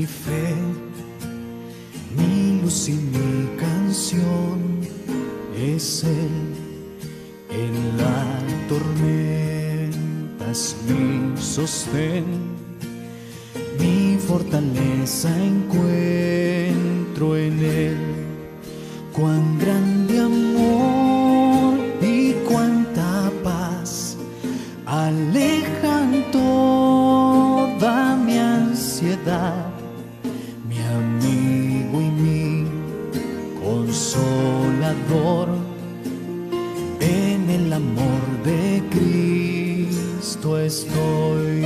Mi fe, mi luz y mi canción es Él. En la tormenta es mi sostén, mi fortaleza encuentro en Él. Cuán grande amor y cuánta paz alejan toda mi ansiedad, mi amigo y mi consolador. En el amor de Cristo estoy.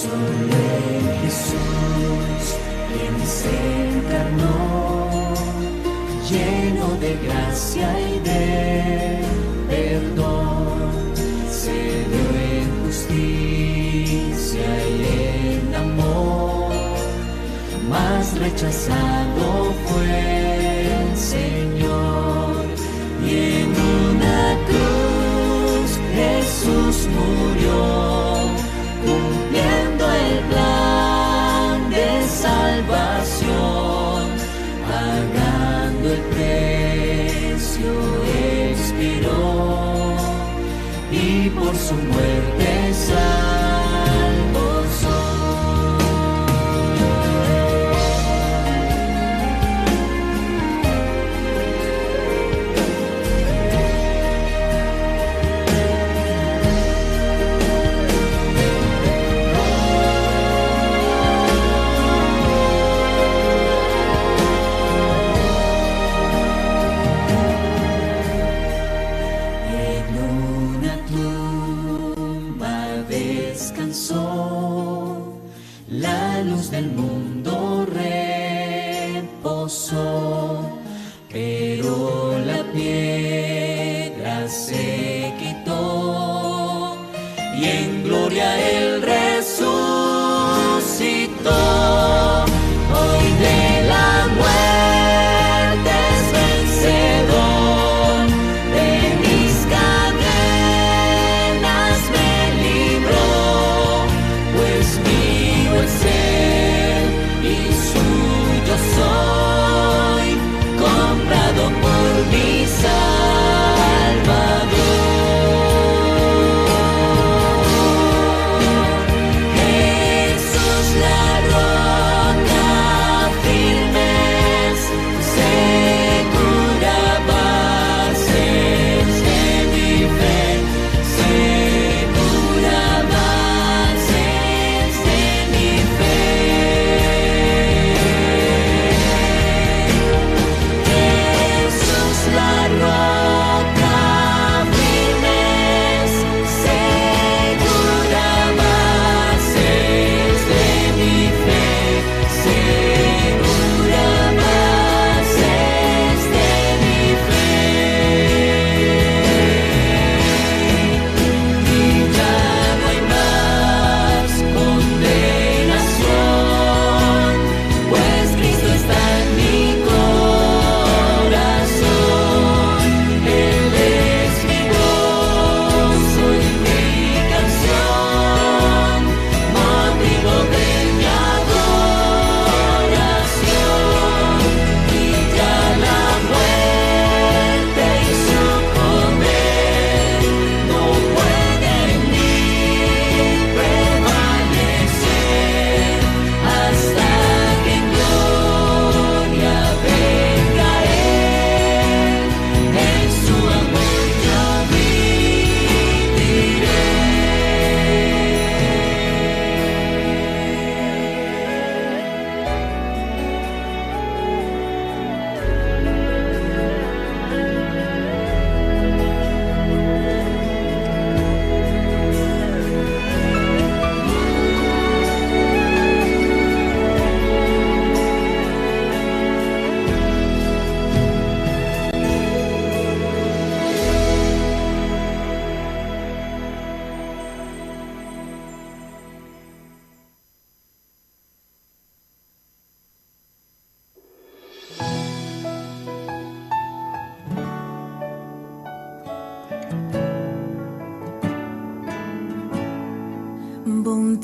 Solo en Jesús, quien se encarnó, lleno de gracia y de perdón, se dio en justicia y en amor, mas rechazado fue el Señor, y en una cruz Jesús murió, cumpliendo el plan de salvación, pagando el precio expiró, y por su muerte salvo soy. En una tumba de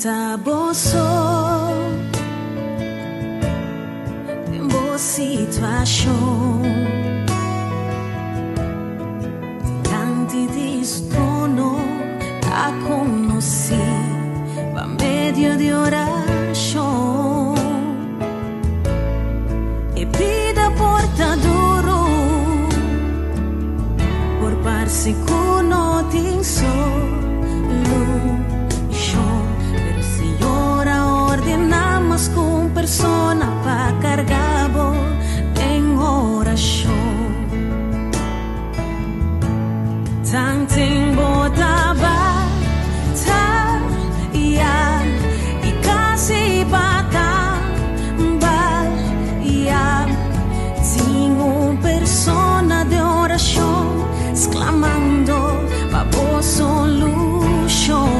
Ta bo so den bo situashon. Dilanti di su trono ta konosí pa medio di orashon. E bida por ta duru, por parse ku no tin solushon. Pero Señor a ordená mas ku un persona pa karga bo den orashon. Tanten bo ta bataya i kasi pa tambaya, tin un persona den orashon sklamando pa bo solushon.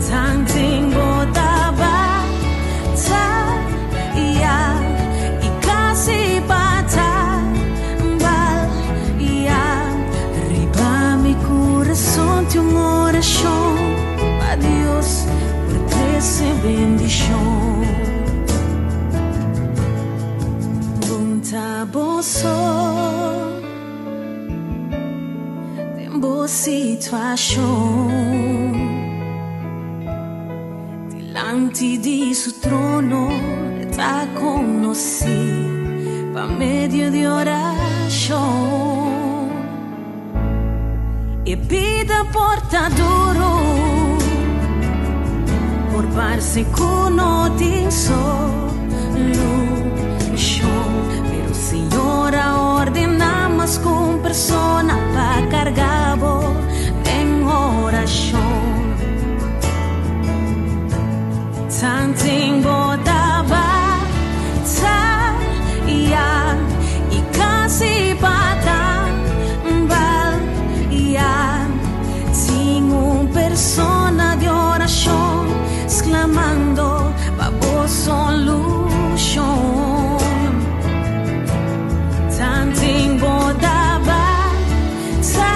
Tanten bo ta bataya i kasi pa tambaya, riba mi kurason tin un orashon pa Dios por trese bendishon. Bon ta bo so den bo situashon. Dilanti di su trono ta konosí pa medio di orashon. E bida por ta duru, por parse ku no tin solushon. Pero Señor a ordená mas ku un persona pa karga bo den orashon. Tanten bo ta bataya i kasi pa tambaya, tin un persona di orashon sklamando pa bo solushon. Tanten bo ta bataya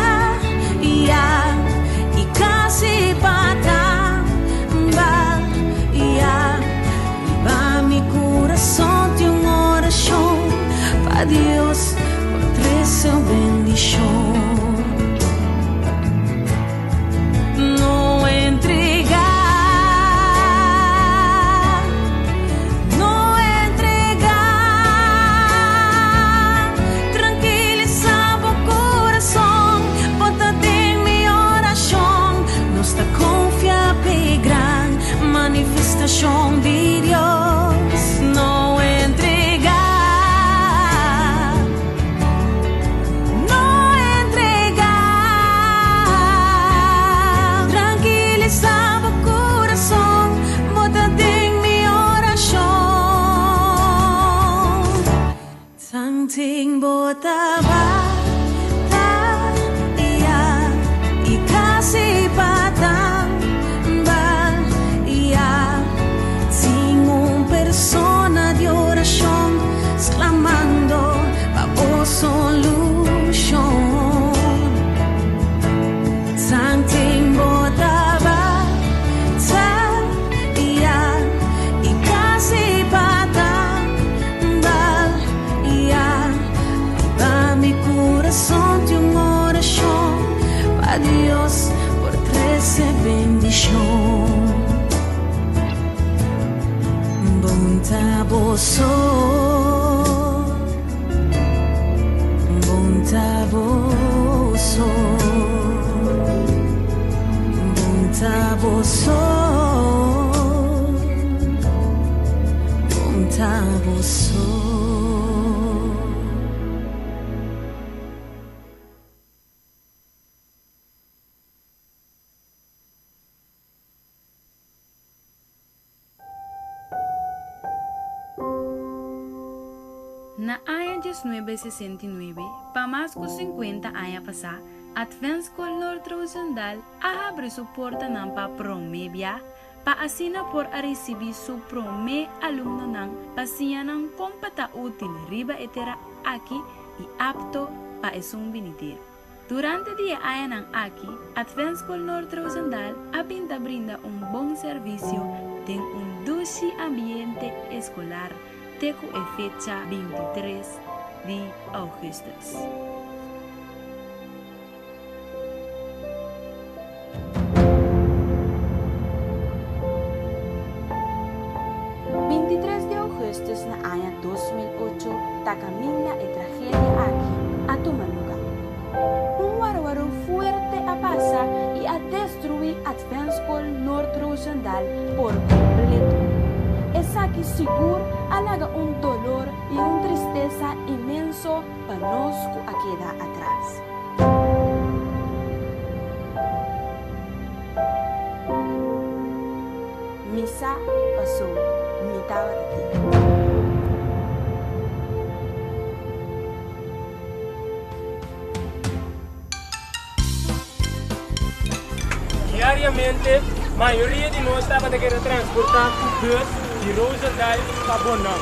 i kasi pa tambaya, riba mi kurason tin un orashon pa Dios por trese bendishon. No entregá, no entregá. Trankilisá bo kurason, bo ta den mi orashon. Nos ta konfia p'e gran manifestashon di Dios. No entregá, no entregá. Trankilisá bo kurason, bo ta den mi orashon. Tanten bo ta bataya i kasi pa tambaya, tin un persona di orashon sklamando pa bo solushon. Tanten bo ta bataya i kasi pa tambaya, riba mi kurason tin un orashon pa Dios por trese bendishon. Bon ta bo so, bon ta bo so, bon ta bo so, bon ta bo so. Na aña 1969, pa mas ku 50 aña pasá, Advent School Noord Roosendaal a habri su portanan pa promé bia pa asina por a risibí su promé alumnonan pa siña nan kon pa ta útil riba e tera aki i apto pa esun binidero. Durante di e añanan aki, Adventskol Noord Roosendaal a bin ta brinda un bon servisio den un dushi ambiente eskolar te ku e fecha 23 di ougùstùs. 23 di ougùstùs na aña 2008 ta kaminda e tragedia aki a tuma lugá. Un warwarú fuerte a pasa i a destruí Adventskol Noord Roosendaal por kompleto. Esaki sigur a laga un dolor i un tristesa inmenso pa nos ku a keda atras. Mi sa paso mi tabata tin. Diariamente, mayoria di nos tabata keda transportá ku bus di Roosendaal pa Bonam.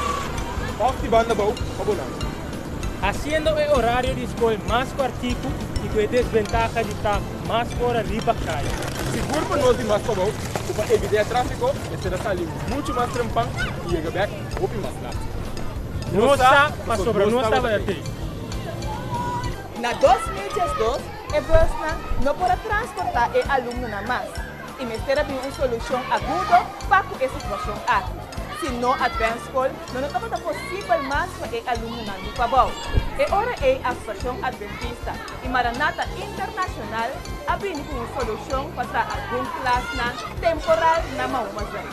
Òf di Banda Bou pa Bonam. Hasiendo e orario di skol mas kòrtiku i ku e desbentaha di ta mas ora riba kaya. Sigur pa nos di mas pabou ku pa evitá e tráfiko mester a sali muchu mas trempan i yega bèk hopi mas lat. Nos sa pasobra nos tabata tei. Na 2012 e busnan no por a transportá e alumnonan mas i mester a bin un solushon agudo pa ku e situashon aki. Si no Advance School lo no tabata posibel mas pa e alumnonan di Pabou. E ora ei Asosiashon Adventista i Maranatha Internashonal a bini ku un solushon pa traha algun klasnan temporal na Mahuma Zuid.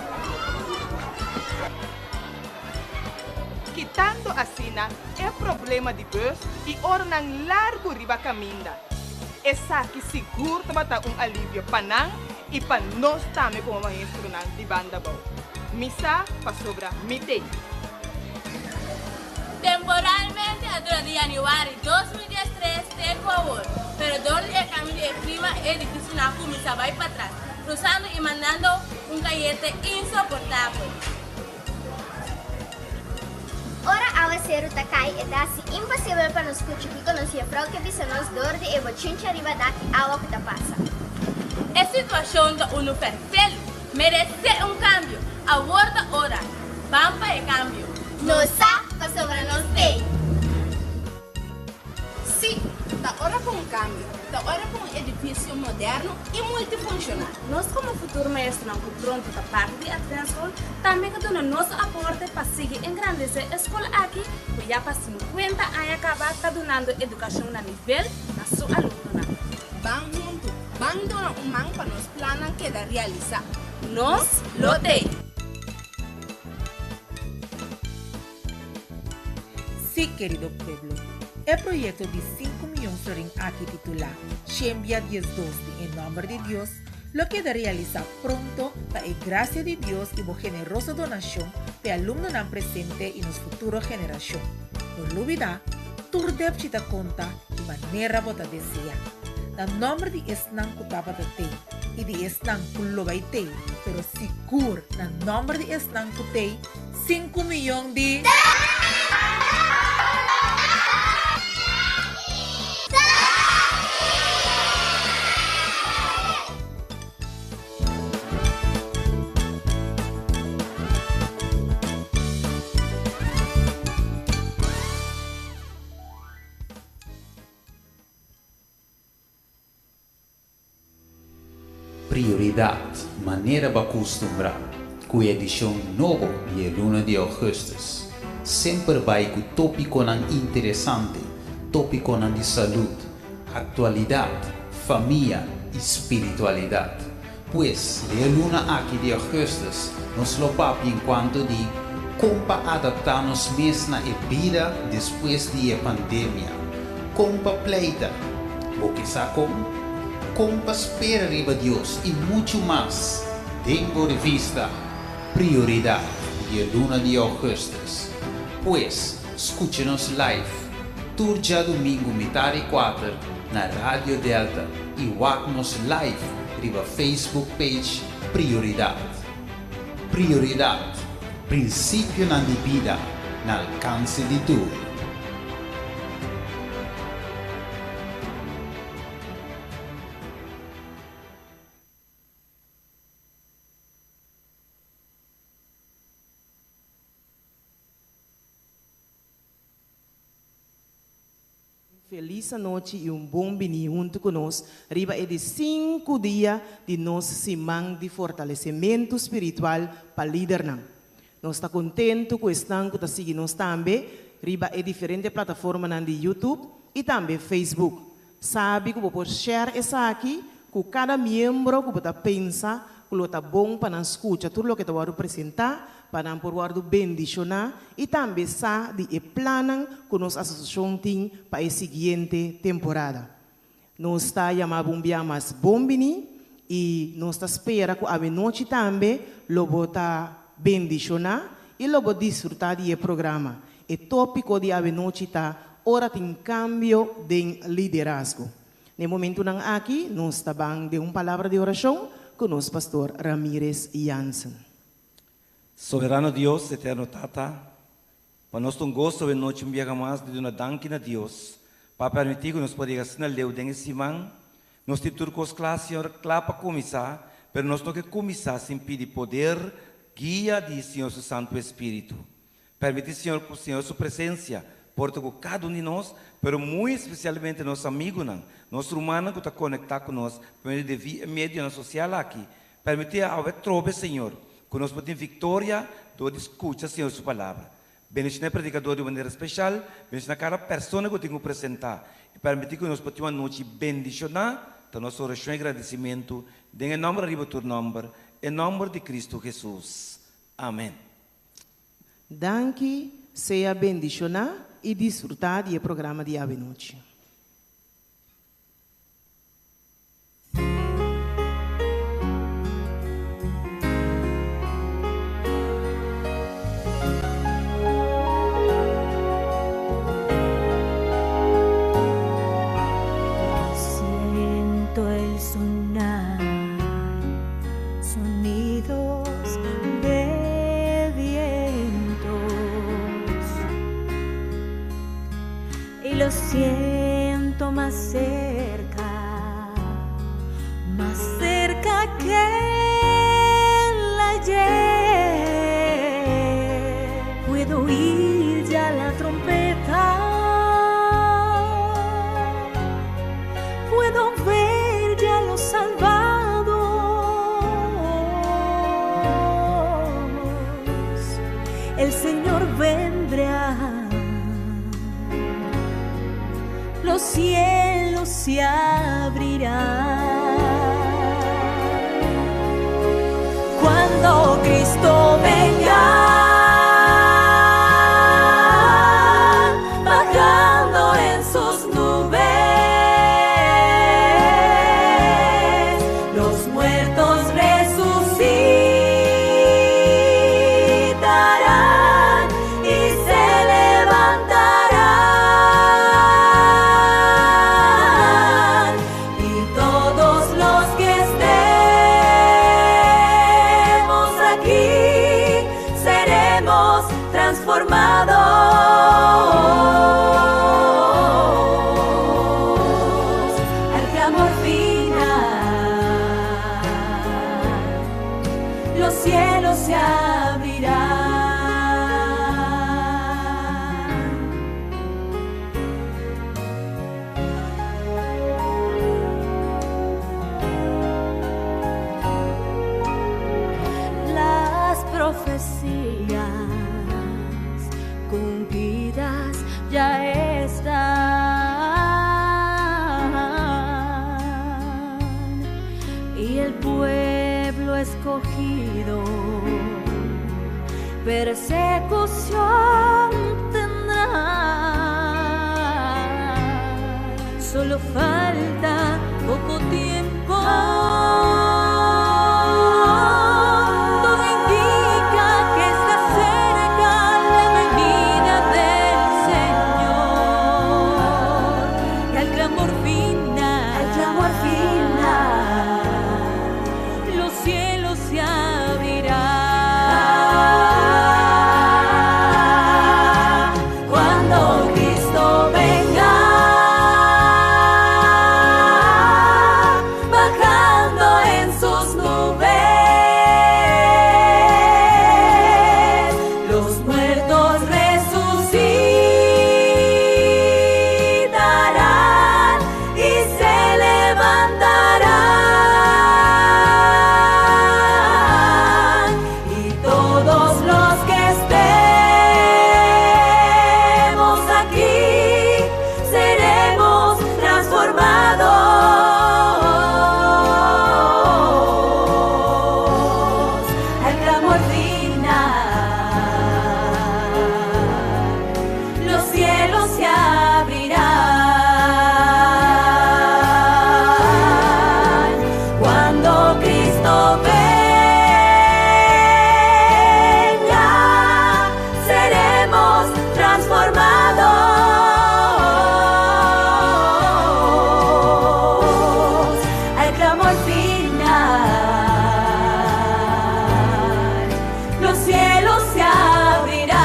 Kitando asina e problema di bus i oranan largu riba kaminda. Esaki sigur tabata un alivio pa nan i pa nos tambe komo maestronan di Banda Bou. Mi sa pasobra mi t'ei. Temporalmente a dura di yanüari 2013 te ku awor, pero dor di e kambio di e klima e edifisionan a kuminsá bai patras, krusando i mandando un kayente insoportabel. Ora awaseru ta kai e ta hasi imposibel pa nos skucha kiko nos jefrou ke bisa nos dor di e bochincha riba dak i awa ku ta pasa. E situashon ta unu fèrfelu, meresé un kambio, awor ta ora, ban pa e kambio. Nos sa pasobra nos t'ei. Sí, ta ora pa un kambio, ta ora pa un edifisio moderno i multifunshonal. Nos komo futuro maestronan ku pronto ta parti di Advent School tambe ke duna nos aporte pa sigui engrandesé e skol aki ku ya pa 50 aña kaba ta dunando edukashon na nivel na su alumnonan. Ban huntu, ban duna un man pa nos plannan keda realisá. Nos lo t'ei! Sí, kerido pueblo, e proyekto di sinku mion florin aki titulá Shembia 12 den e nòmber di Dios lo keda realisá pronto pa e grasia di Dios i bo generoso donashon p'e alumnonan presente i nos futuro generashon. No lubidá, tur depchi ta konta di manera bo ta deseá. Na nòmber di esnan ku tabata tei i di esnan ku lo bai tei, pero sigur na nòmber di esnan ku tei, 5 mion di. Prioridat, manera bo a kustumbrá, ku edishon nobo di luna di ougùstùs. Semper bai ku tópikonan interesante, tópikonan di salú, aktualidat, famia i spiritualidat. Pues, e luna aki di ougùstùs, nos lo papia enkuanto di kon pa adaptá nos mes na e bida despues di e pandemia. Kon pa pleita, bo ke sa kon? Kon pa spera riba Dios i muchu mas. Den revista Prioridat di luna di ougùstùs. Pues, skucha nos live tur djadumingu mitar di 4 na Radio Delta i wak nos live riba Facebook page Prioridat. Prioridat, prinsipionan di bida na alkanse di tur. Felis anochi i un bon bini huntu ku nos riba e di sinku dia di nos Siman di Fortalesementu Spiritual pa Lidernan. Nos ta kontentu ku esnan ku ta sigui nos tambe riba e diferente plataformanan di YouTube i tambe Facebook. Sabi ku bo por share esaki ku kada miembro ku bo ta pensa ku lo ta bon pa nan skucha tur loke ta wòrdu presentá pa nan por wòrdu bendishoná i tambe sa di e plannan ku nos asosiashon tin pa e siguiente temporada. Nos ta yama bo un bia mas bon bini i nos ta spera ku awenochi tambe lo bo ta bendishoná i lo bo disfrutá di e programa. E tópiko di awenochi ta Ora tin kambio den liderazgo. Na e momentunan aki nos ta ban den un palabra di orashon ku nos pastor Ramirez Jansen. Soberano Dios, Eterno Tata, pa nos ta un goso awe nochi un biaha mas di duna danki na Dios pa a permití ku nos por yega asina leu den e siman. Nos tin tur kos kla, Señor, kla pa kuminsá, pero nos no ke kuminsá sin pidi poder, guia di Señor su Santu Espíritu. Permití, Señor, ku Señor su presensia por ta ku kada un di nos, pero muy espesialmente nos amigunan, nos rumannan ku ta konektá ku nos pa medio di e medionan sosial aki. Permití awe trobe, Señor, ku nos por tin viktoria dor di skucha Señor su Palabra. Bendishoná e predikador di un manera speshal, bendishoná kada persona ku tin ku presentá, i permití ku nos por tin un anochi bendishoná. Ta nos orashon i gradisimentu den e nòmber ariba tur nòmber, e nòmber di Kristu Hesus. Amèn. Danki, sea bendishoná i disfrutá di e programa di awenochi. Siento el sonar sonidos de vientos y lo siento más cerca, más cerca que el ayer. Puedo oír ya la trompeta, puedo ver ya los salvados. El Señor vendrá, los cielos se abrirán. Cuando Cristo venga, bajando en sus nubes, los muertos resucitarán y se levantarán, y todos los que estemos aquí seremos transformados al clamor final. Los cielos se abrirán. Las profecías cumplidas ya están y el pueblo escogido persecución tendrá. Solo falta poco tiempo. Todo indica que está cerca la venida del Señor. Y al clamor final, al clamor final, los cielos se abrirán. Cuando Cristo venga, cielos se abrirán. Cuando Cristo venga, seremos transformados al clamor final. Los cielos se abrirán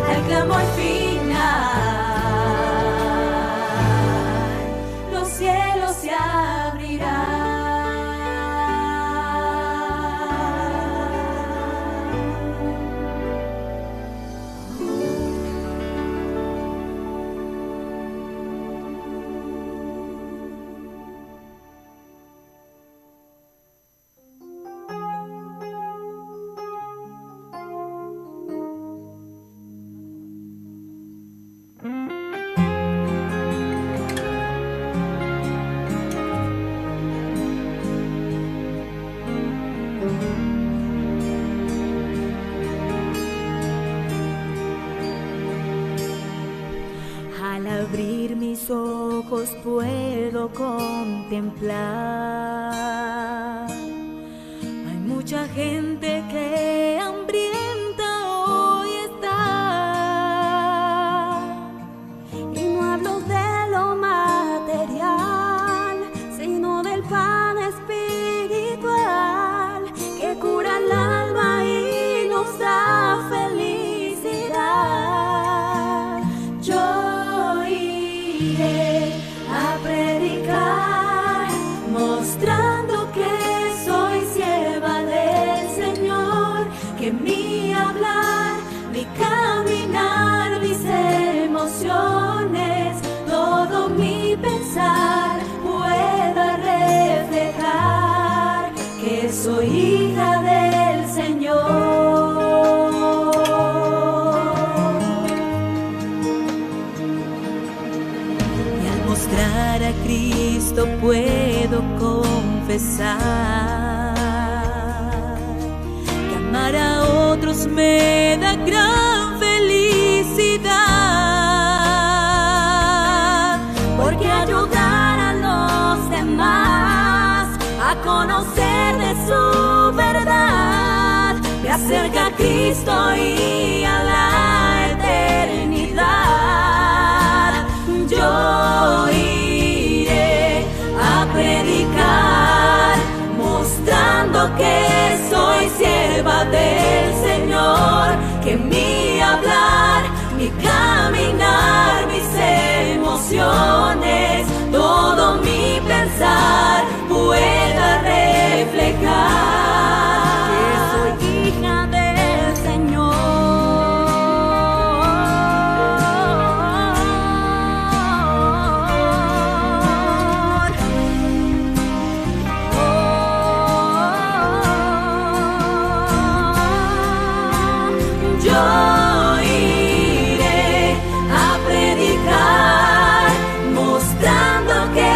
al clamor final. Los cielos se abrirán. Al abrir mis ojos puedo contemplar. Hay mucha gente que hambrienta hoy está. Y no hablo de lo material, sino del pan espiritual que cura el alma y nos da felicidad. Yo iré a predicar, mostrando que soy sierva del Señor, que mi hablar, mi caminar, mis emociones, todo mi pensar pueda reflejar que soy hija del Señor. Y al mostrar a Cristo puedo confesar que amar a otros me da gran felicidad. Porque ayudar a los demás a conocer de su verdad me acerca a Cristo y a la eternidad. Yo iré a predicar, mostrando que soy sierva del Señor, que mi hablar, mi caminar, mis emociones, todo mi pensar pueda reflejar que soy hija del Señor. Yo iré a predicar, mostrando que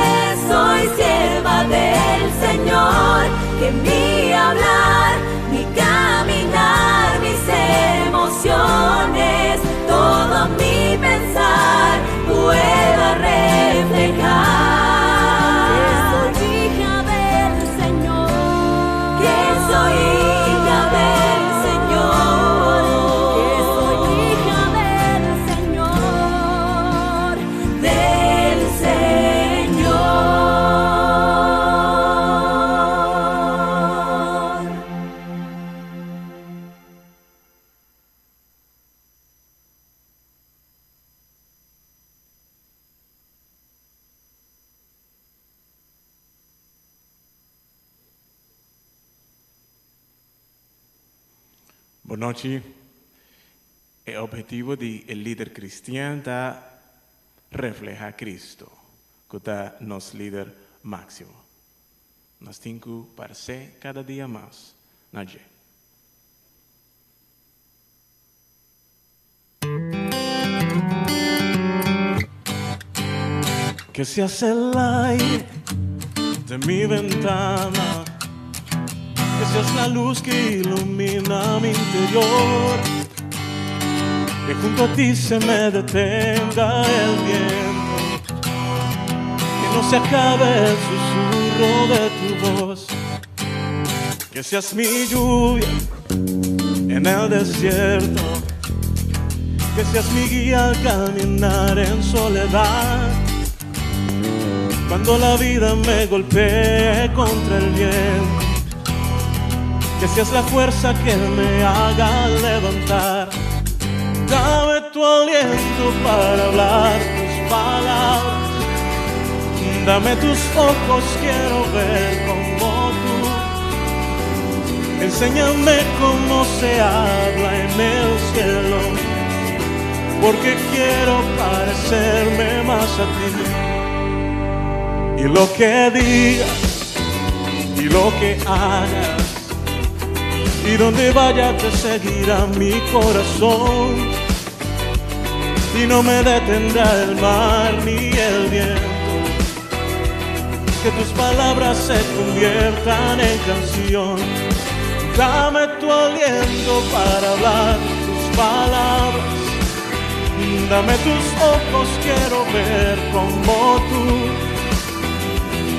soy sierva del Señor, que mi hablar, mi caminar, mis emociones, todo mi pensar pueda reflejar que soy hija del Señor. Que soy hija del Señor. Que soy hija del Señor. Del Señor. Bon nochi. E obhetivo di e lider cristian ta refleha Cristo, cu ta nos lider maximo. Nos tin cu parce cada dia mas na dje. Que seas el aire de mi ventana, que seas la luz que ilumina mi interior. Que junto a ti se me detenga el viento. Que no se acabe el susurro de tu voz. Que seas mi lluvia en el desierto. Que seas mi guía al caminar en soledad. Cuando la vida me golpee contra el viento. Que seas la fuerza que me haga levantar. Dame tu aliento para hablar tus palabras. Dame tus ojos, quiero ver como tú. Enséñame cómo se habla en el cielo, porque quiero parecerme más a ti. Y lo que digas y lo que hagas, y donde vaya te seguirá mi corazón. Y no me detendrá el mar ni el viento. Que tus palabras se conviertan en canción. Dame tu aliento para hablar tus palabras. Dame tus ojos, quiero ver como tú.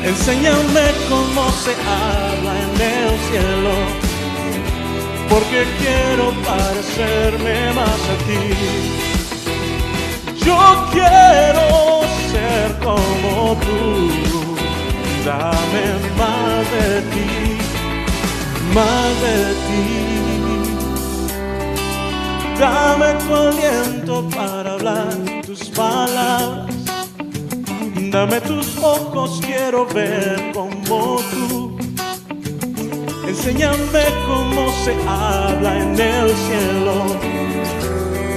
Enséñame cómo se habla en el cielo, porque quiero parecerme más a ti. Yo quiero ser como tú. Dame más de ti, más de ti. Dame tu aliento para hablar tus palabras. Dame tus ojos, quiero ver como tú. Enséñame cómo se habla en el cielo,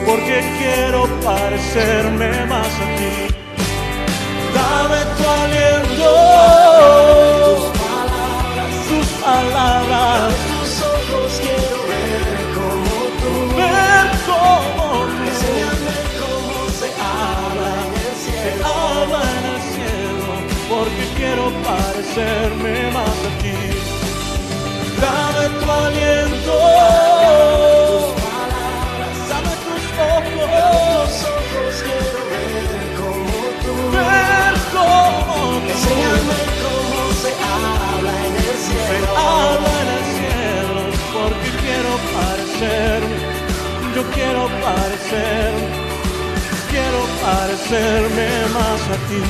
porque quiero parecerme más a ti. Dame tu aliento, tus palabras, tus ojos, quiero ver como tú. Ver como tú. Enséñame cómo se habla en el Se cielo. habla en el cielo, porque quiero parecerme más a ti. Dame tu aliento, dame tus ojos, Tus ojos, quiero ver como tú. ver como tú. Enséñame cómo se habla en el Se cielo. habla en el cielo, porque quiero parecerme, yo quiero parecerme, quiero parecerme más a ti.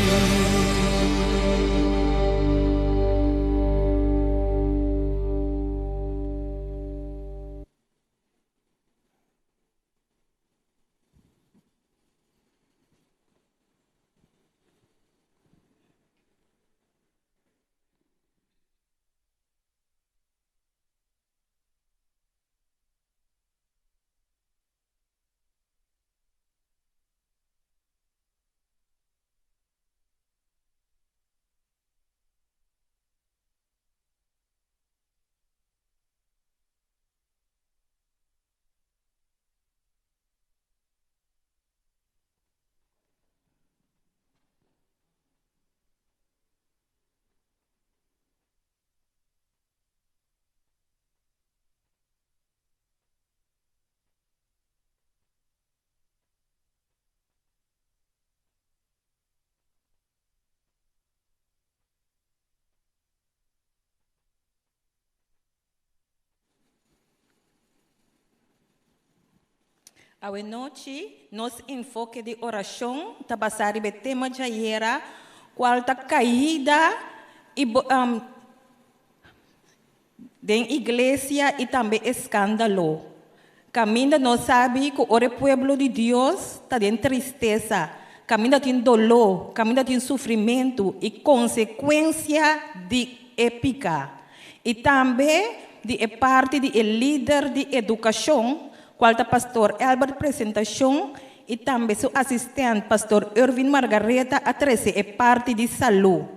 Awenochi, nos enfoque de oração tá basado no tema de ayer, qual tá caída e den igreja e também escândalo. Caminha não sabe que o pueblo de Deus está em tristeza, caminha tem dolor, caminha tem sofrimento e consequência de épica. E também de é parte de é líder de educação, qual tá pastor Albert Presentação e também seu assistente pastor Irvin Margareta a 13 é parte de saúde.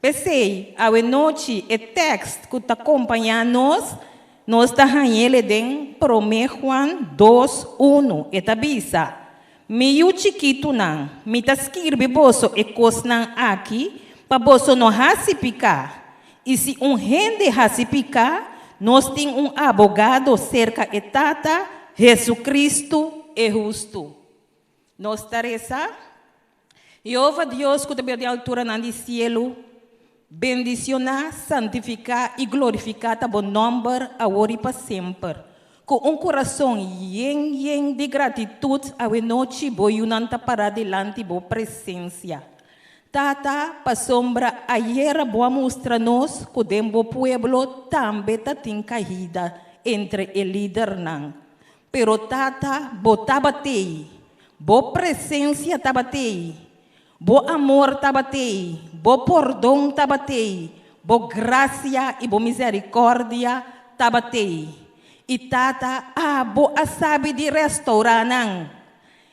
Pensei, a noite é texto que está acompanhando nós, nós está ele den 1 Juan 2:1 eta bisa. Mi yu chiquito nan, mi ta skirbi boso e kos nan aqui, pa boso no hasi picar. E se um rende hasi picar, Nos tin un abogado serka e Tata, Hesukristu, e hustu. Nos ta resa, Yehova Dios ku ta biba den alturanan di sielu, bendisioná, santifiká i glorifiká ta bo nòmber awor i pa semper. Ku un kurason yen yen di gratitut awenochi bo yunan ta pará dilanti bo presensia. Tata, pasobra ayera bo a mustra nos ku den bo pueblo tambe ta tin kahida entre e lidernan. Pero Tata, bo tabat'ei. Bo presensia tabat'ei. Bo amor tabat'ei. Bo pordon tabat'ei. Bo grasia i bo miserikòrdia tabat'ei. I Tata, abo a sabi di restourá nan.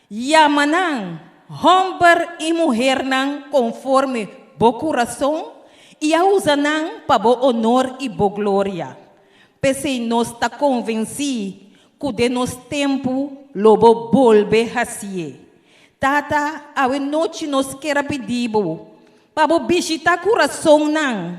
Yama nan, hòmber i muhernan konforme bo kurason, i a usa nan pa bo onor i bo gloria. P'esei nos ta konvensí ku den nos tempu lo bo bolbe hasié. Tata, awe nochi nos ker a pidi bo pa bo bishitá kurasonnan,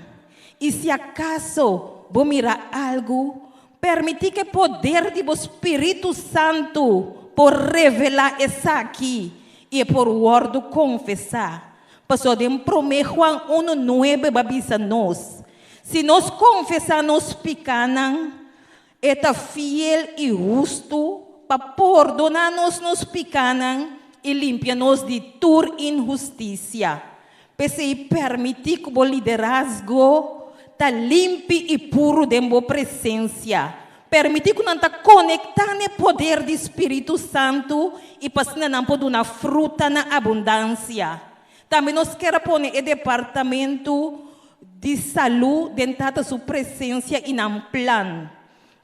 i si akaso bo mira algu, Permití ku e poder di bo Spiritu Santu por revelá esaki i e por wòrdu konfesá. Pasobra den Promé Juan unu nuebe bo a bisa nos, Si nos konfesá nos pikánan, e ta fiel i hustu pa pordoná nos nos pikánan i limpia nos di tur inhustisia. P'esei permití ku bo liderazgo ta limpi i puru den bo presensia. Permití ku nan ta konektá n'e poder di Spiritu Santu i pa asina nan por duna fruta na abundansia. Tambe nos kier a pone e departamentu di salú den Tata su presensia i nan plan.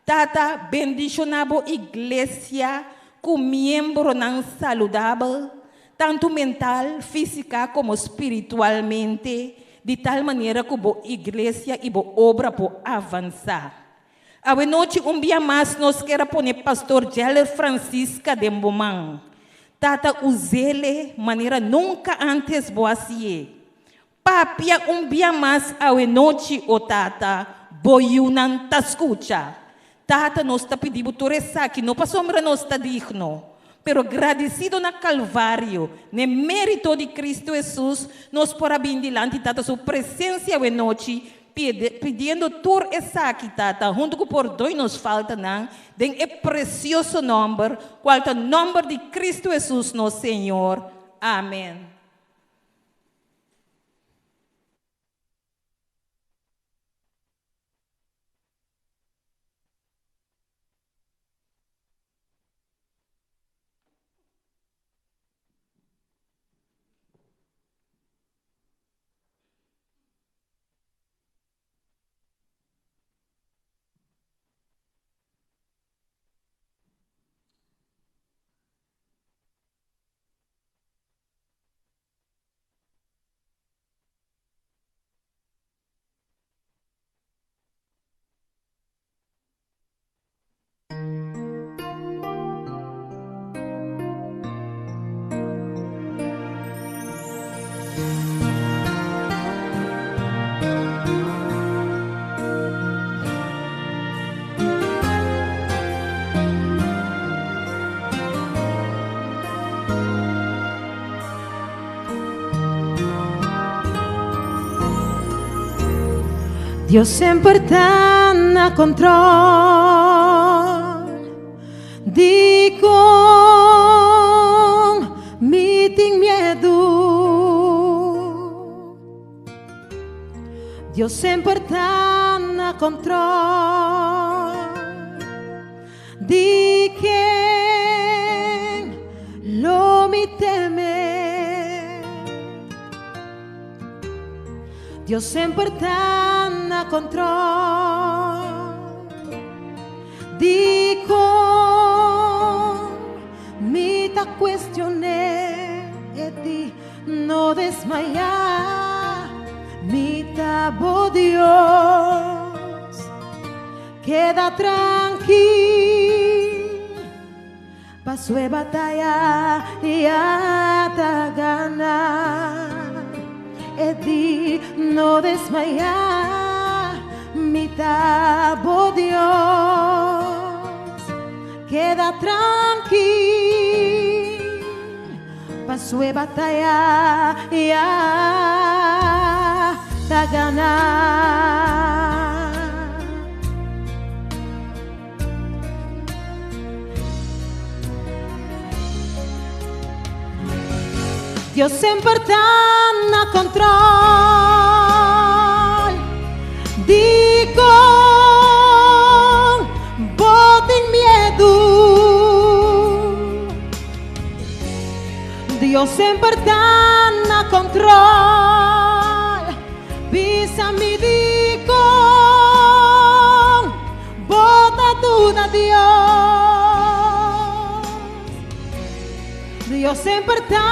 Tata, bendishoná bo iglesia ku miembronan saludabel, tantu mental, físika komo spiritualmente, di tal manera ku bo iglesia i bo obra por avansá. Awe nochi un bia mas nos kier a pone Pastor Jeller Francisca den bo man. Tata us'ele manera nunka ántes bo a hasié. Papia un bia mas awe nochi, o Tata, bo yunan ta skucha. Tata, nos ta pidi bo tur esaki, no pasobra nos ta digno, pero gradisido na Kalvario, n'e mérito di Kristu Hesus, nos por a bin dilanti Tata su presensia awe nochi, pidiendo tur esaki, Tata, huntu ku pordoi nos faltanan, den e presioso nòmber, kual ta nòmber di Kristu Hesus nos Señor. Amen. Dios semper ta na control. Dikon mi tin miedu? Dios semper ta na control. Di ken lo mi teme? Dios semper ta na control. Dikon mi ta cuestion'é e di no desmayá? Mi ta bo Dios. Keda trankil, paso e bataya ya ta gana. E di no desmayá, mi ta. Mi ta bo Dios, keda trankil, paso e bataya ya ta ganá. Dios semper ta na control. Dikon bo tin miedu? Dios semper ta na control. Bisa mi dikon bo ta duda Dios? Dios semper ta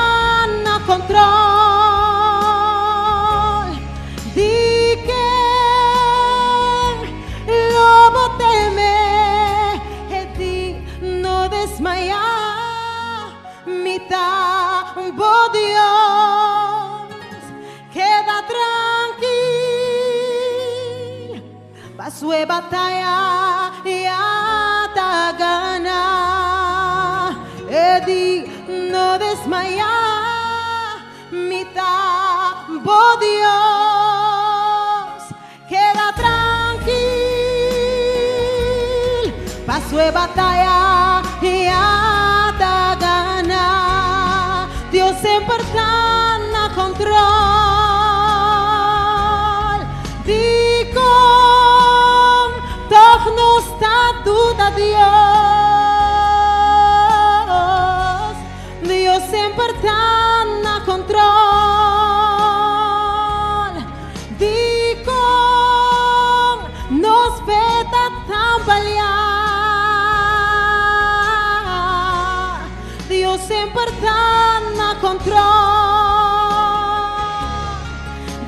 na control. Di ken lo bo teme? E di no desmaya. Mi ta bo Dios. Keda trankil. Paso e bataya ya ta ganá. E di no desmayá. Mi ta bo Dios. Keda trankil. Paso e bataya ya ta ganá. Dios semper ta na control. Dikon toch nos ta duda Dios? Dios semper ta na control. Dikon nos fe ta tambaleá? Dios semper ta na control.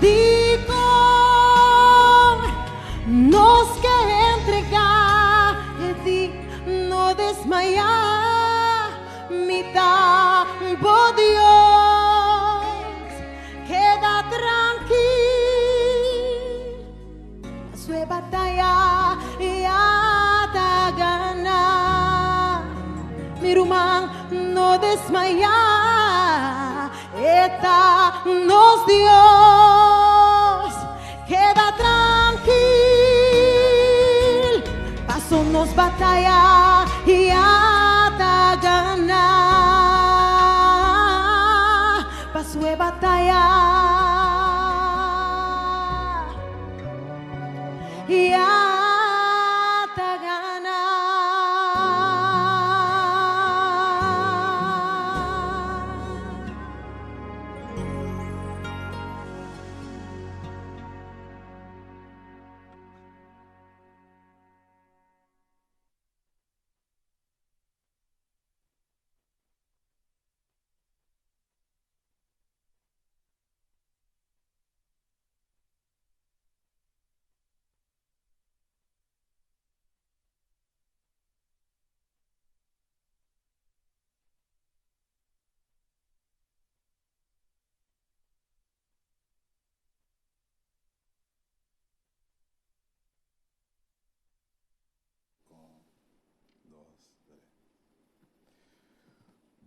Dikon nos ke entregá? E di no desmayá. Mi ta bo Dios. Keda trankil. Paso e bataya ya ta ganá. Mi ruman no desmayá. E ta nos Dios. Keda trankil. Paso nos bataya ya ta ganá. Paso e bataya ya ta ganá.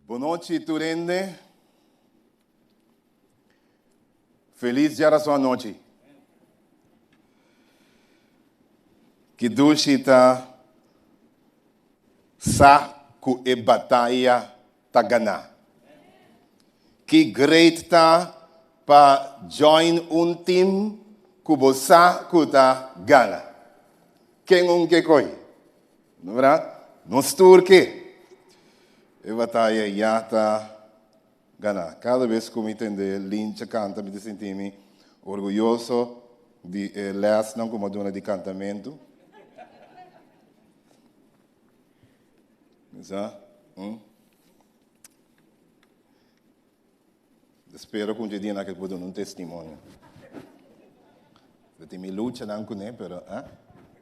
Bon nochi, tur hende. Felis djarason anochi. Ki dushi ta sa ku e bataya ta ganá. Ki great ta pa join un team ku bo sa ku ta gana. Ken un ke koi? No berdad? Nos tur ke. E bataya ya ta ganá. Kada bes ku mi tende Lincha kanta mi ta sinti mi orguyoso di e lèsnan ku mi a duna di kantamentu. Sa? Hm? Spero ku un dia nan ke por duna un testimonio. Bo tin mi luchanan kuné, pero ah,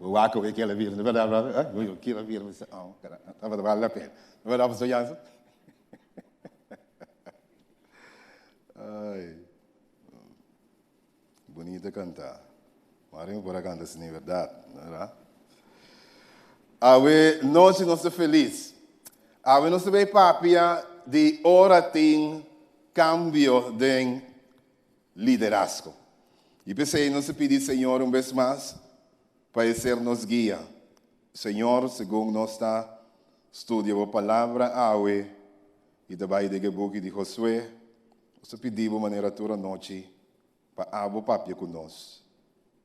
bo wak ku kila bira, no berdad brother? Ah, bo kila bira, bo oh, tabata bale la pena. No berdad Pastor Jansen? Ai, bonita kanta. Mari mi por a canta asina, berdad, verdad? Awe nochi nos ta feliz. Awe nos ta bay papia di ora tin cambio den liderazgo. Y p'esey nos ta pidi Señor un bes mas pa e ser nos guia. Señor, segun nos ta studia bo palabra awe y ta bay den e buki di Josué, nos ta pidi bo manera tur anochi pa abo papia ku nos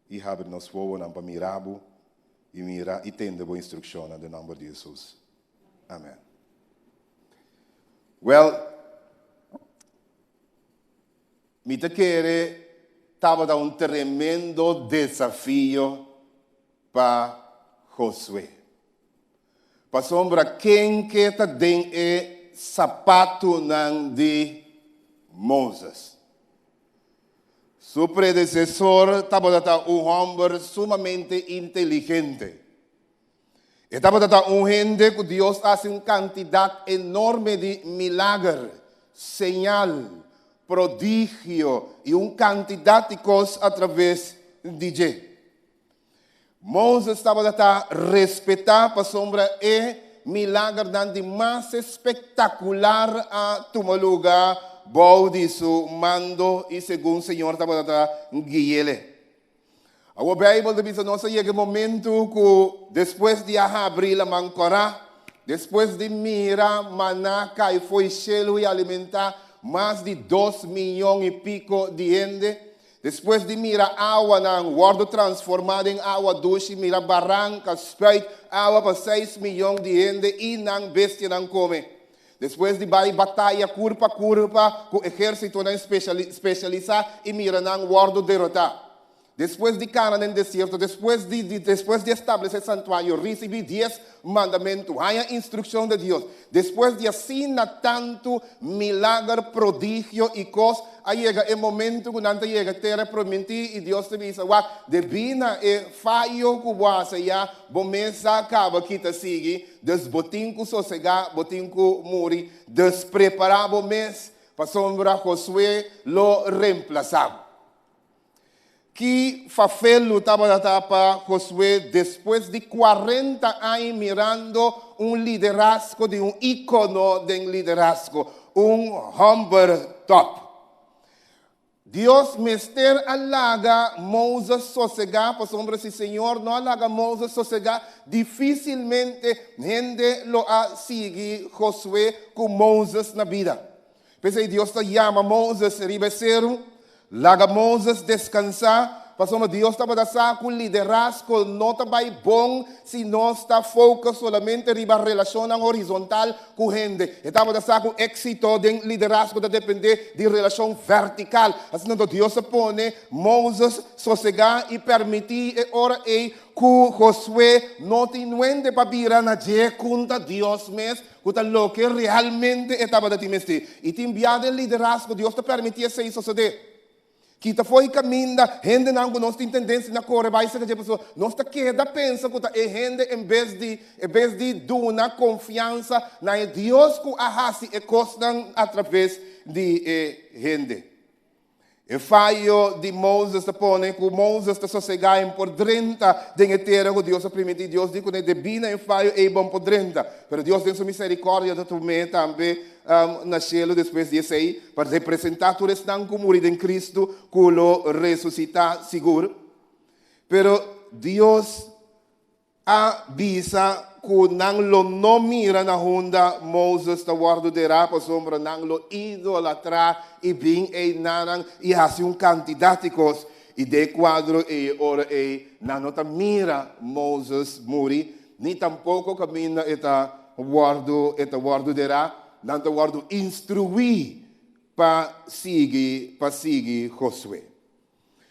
i habri nos wowonan pa mira bo i mira i tende bo instrukshonnan den nòmber di Hesus. Amen. Wèl, mi ta kere tabata un tremendo desafio pa Josué. Pasobra ken ke ta den e sapatunan di Moses? Su predesesor tabata ta un hòmber sumamente inteligente. E tabata ta un hende ku Dios a hasi un kantidat enorme di milager, señal, prodigio i un kantidat di kos atraves di dje. Moses tabata ta respetá pasobra e milagernan di mas espektakular a tuma lugá bou di su mando i segun Señor tabata ta gui'ele. Awor Beibel ta bisa nos a yega e momentu ku despues di a habri laman kòrá, despues di mira maná kai fo'i shelu i alimentá mas di dos miyon i piko di hende, Despues di mira awanan wòrdu transformá den awa dushi, mira baranka spuit awa pa seis miyon di hende i nan bestianan kome. Despues di bai bataya kurpa kurpa ku ehérsitonan spesialisá i mira nan wòrdu derotá. Despues di kana den desierto, despues di despues di establesé santuario, risibí dies mandamentu, haña instrukshon di Dios, despues di asina tantu milager, prodigio i kos, A yega e momento ku nan ta yega tera promintí i Dios ta bisa, Wak, debí na e fayo ku bo a hasi ya, bo mes a kaba kita sigui, dus bo tin ku sosegá, bo tin ku muri. Dus prepará bo mes, pasobra Josué lo remplasá bo. Ki fafelu tabata pa Josué despues di kuarenta aña mirando un liderazgo di un íkono den liderazgo, un hòmber tòp? Dios mester a laga Moses sosegá, pasobra si Señor no a laga Moses sosegá, difísilmente hende lo a sigui Josué ku Moses na bida. P'esei Dios ta yama Moses riba e seru, laga Moses deskansá, pasobra Dios tabata sa ku liderazgo no ta bai bon si nos ta focus solamente riba relashonnan horizontal ku hende. E tabata sa ku éksito den liderazgo ta dependé di relashon vertikal. Asina anto Dios a pone Moses sosegá i permití e ora ei ku Josué no tin nuende pa bira na dje kunta Dios mes Ku ta loke realmente e tabata tin mester. I tin bia den liderazgo Dios ta permití esei sosodé. Kita fo'i kaminda hendenan ku nos tin tendensia na kore bai serka dje pasobra nos ta keda pensa ku ta e hende en bes di en bes di duna konfiansa na e Dios ku a hasi e kosnan atraves di e hende. E fayo di Moses ta pone ku Moses ta sosegá en por drenta den e tera ku Dios a primintí. Dios di kuné, debí na e fayo ei bon por drenta. Pero Dios den su miserikòrdia ta tum'é tambe na shelu despues di esei pa representá tur esnan ku muri den Kristu ku lo resusitá sigur. Pero Dios a bisa ku nan lo no mira na hunda Moses ta wòrdu derá pasobra nan lo idolatrá i bin einanan i hasi un kantidat di kos. I den e kuadro ei e ora ei nan no ta mira Moses muri, ni tampoko kaminda e ta wòrdu e ta wòrdu derá, nan ta wòrdu instruí pa sigui pa sigui Josué.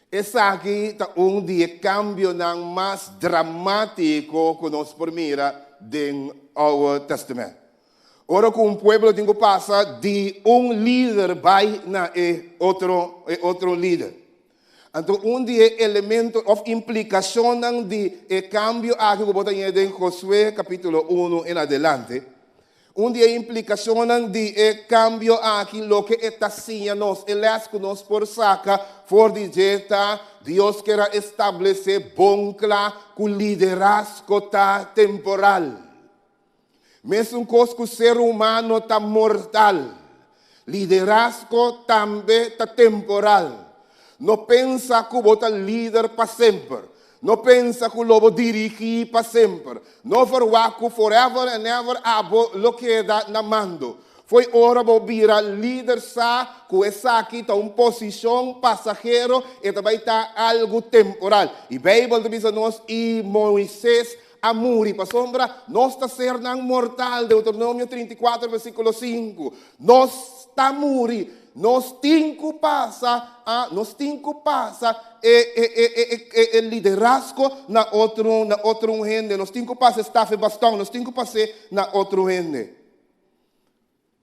Esaki ta un di e kambionan mas dramátiko ku nos por mira den Oude Tèstamènt. Ora ku un pueblo tin ku pasa di un lider bai na e otro e otro lider. Anto un di e elemento òf implikashonnan di e kambio aki ku bo ta haña den Josué kapítulo unu en adelante. Un di e implikashonnan di e kambio aki, loke e ta siña nos, e lès ku nos por saka for di dje ta, Dios ker a establesé bon kla ku liderazgo ta temporal. Mesun kos ku ser humano ta mortal, liderazgo tambe ta temporal. No pensa ku bo ta lider pa semper. No pensa ku lo bo dirigí pa semper. No verwagt ku forever and ever abo lo keda na mando. Fo'i ora bo bira lider sa ku esaki ta un posishon pasahero, e ta bai ta algu temporal. I Beibel ta bisa nos, I Moises a muri, pasobra nos ta sernan mortal, Deuteronomio 34 versíkulo 5. Nos ta muri. Nos tin ku pasa a nos tin ku pasa e e e e e e liderazgo na otro na otro un hende. Nos tin ku pasa e staf e bastòn, nos tin ku pas'é na otro hende.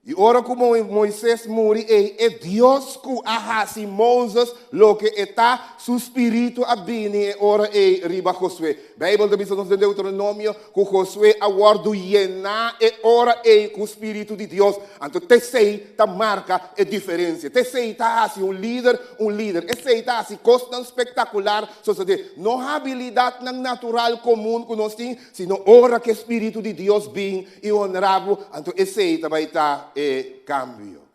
I ora ku Moises muri ei, e Dios ku a hasi Moses loke e ta, su spiritu a bini e ora ei riba Josué. Beibel ta bisa nos den Deuteronomio ku Josué a wòrdu yená e ora ei ku spiritu di Dios. Anto t'esei ta marka e diferensia. T'esei ta hasi un lider un lider. Esei ta hasi kosnan spektakular sosodé. No habilidatnan natural komun ku nos tin, sino ora ku e spiritu di Dios bin i honra bo, anto esei ta bai ta e kambio.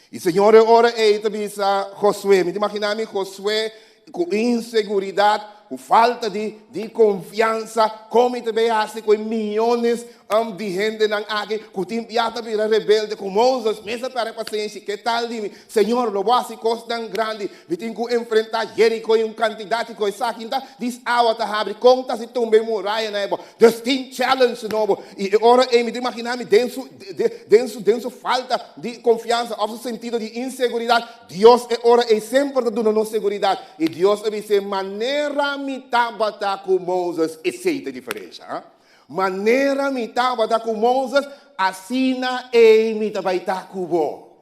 I Señor e ora ei ta bisa Josué, mi ta imaginá mi Josué ku inseguridat, ku falta di di konfiansa, kon mi ta bay hasi ku e miyones di hendenan aki ku tin bia ta bira rebelde ku Moses, mes a pèrdè pasenshi, ke tal di mi? Señor, lo bo hasi kosnan grandi, mi tin ku enfrentá Jeriko i un kantidat di ku esaki ta dis awa ta habri, kon ta si tumba e murayanan e bo? Dus tin challenge nobo. I e ora ei mi ta imaginá mi den su den su den su falta di konfiansa òf su sentido di inseguridat, Dios e ora ei semper ta duna nos seguridat. I Dios a bis'é, Manera mi tabata ku Moses, esei ta e diferensha. Manera mi tabata ku Moses, asina ei mi ta bai ta ku bo.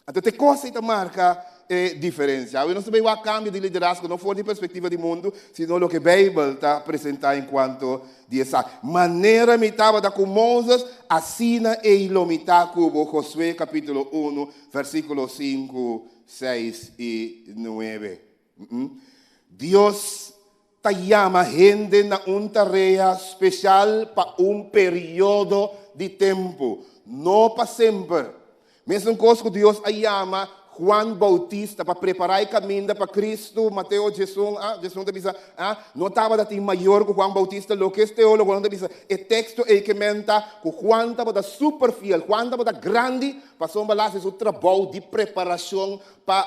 Anto te kos ei ta marka e diferensia. Awe nos ta bai wak kambio di liderazgo no for di perspektiva di mundu, sino loke Beibel ta presentá en kuanto di esaki. Manera mi tabata ku Moses, asina ei lo mi ta ku bo, Josué kapítulo unu, versíkulo sinku, seis i nuebe. Dios ta yama hende na un tarea spesial pa un periodo di tempu, no pa semper. Mesun kos ku Dios a yama Juan Boutista pa prepará e kaminda pa Kristu, Mateo diesun, a, diesun ta bisa, a, no tabata tin mayor ku Juan Boutista, loke es teólogonan ta bisa, e teksto ei ke men ta ku Juan tabata super fiel, Juan tabata grandi pasobra el a hasi su trabou di preparashon pa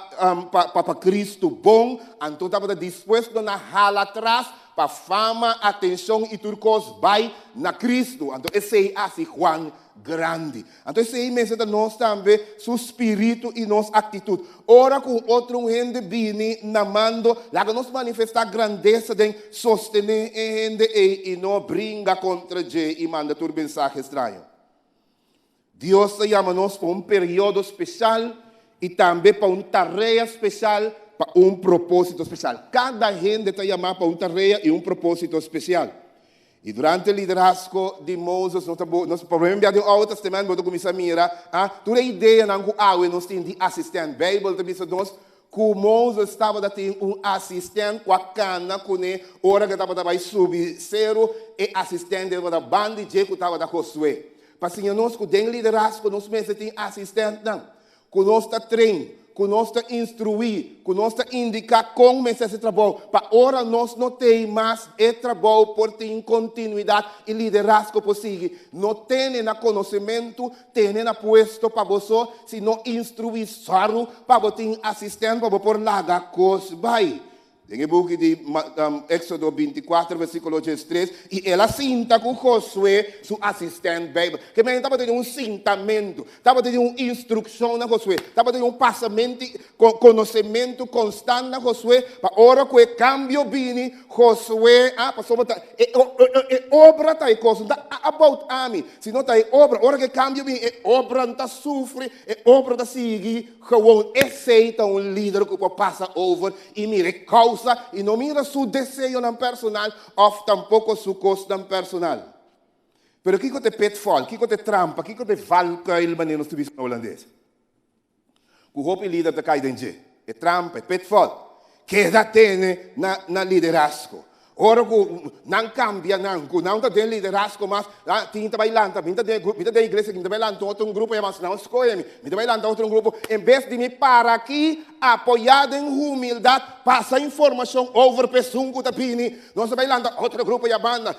pa pa Cristo bon, anto tabata dispuesto na hala atras pa fama, atencion y tur cos bay na Cristo. Anto esey haci Juan grandi. Anto esey mester ta nos tambe, su spiritu y nos actitud. Ora cu un otro un hende bini na mando, laga nos manifesta grandeza den sostene e hende ey y no bringa contra dje y manda tur mensahe straño. Dios ta yama nos pa un periodo spesial i tambe pa un tarea spesial, pa un propósito spesial. Kada hende ta yamá pa un tarea i un propósito spesial. I durante liderazgo di Moses, nos ta nos promé bia den Oude Testament bo ta kuminsá mira a tur e ideanan ku awe nos tin di asistènt. Beibel ta bisa nos ku Moses tabata tin un asistènt ku a kana kuné ora ku e tabata bai subi seru, e asistènt tabata ban di dje ku tabata Josué. Pa siña nos ku den liderazgo nos mester tin asistèntnan, ku nos ta train, ku nos ta instruí, ku nos ta indiká kon mester hasi trabou, pa ora nos no tei mas e trabou por tin kontinuidat i liderazgo por sigui. No tene na konosementu, tene na puesto pa bo so, sino instruí sòru pa bo tin asistènt pa bo por laga kos bai. Den e buki di Éxodo 24, versíkulo 13, i el a sinta ku Josué, su asistènt Beibel. Ke men tabatin un sintamentu, tabatin un instrukshon na Josué, tabatin un pasamentu, konosementu konstant na Josué, pa ora ku e kambio bini, Josué a, pasobra ta e, e obra ta e kos, no ta about ami, sino ta e obra. Ora ku e kambio bini, e obra no ta sufri, e obra ta sigui. Gewoon esey ta un lider cu por pasa over y mira e causa y no mira su deseonan personal of tampoco su cosnan personal. Pero kiko ta e pitfall, kiko ta e trampa, kiko ta e valkuil manera nos ta bisa na hulandes? Ku hopi lider ta kai den dje. E trampa, e pitfall. Keda tene na na liderazgo. Ora ku nan kambia nan, ku nan ta den liderazgo mas, tin ta bai lanta, mi ta den mi ta den iglesia aki, mi ta bai lanta otro un grupo ya mas, nan skohe mi, mi ta bai lanta otro un grupo. En bes di mi para aki, apoyá den humildat, pasa informashon over pa esun ku ta bini, nos ta bai lanta otro grupo ya banda,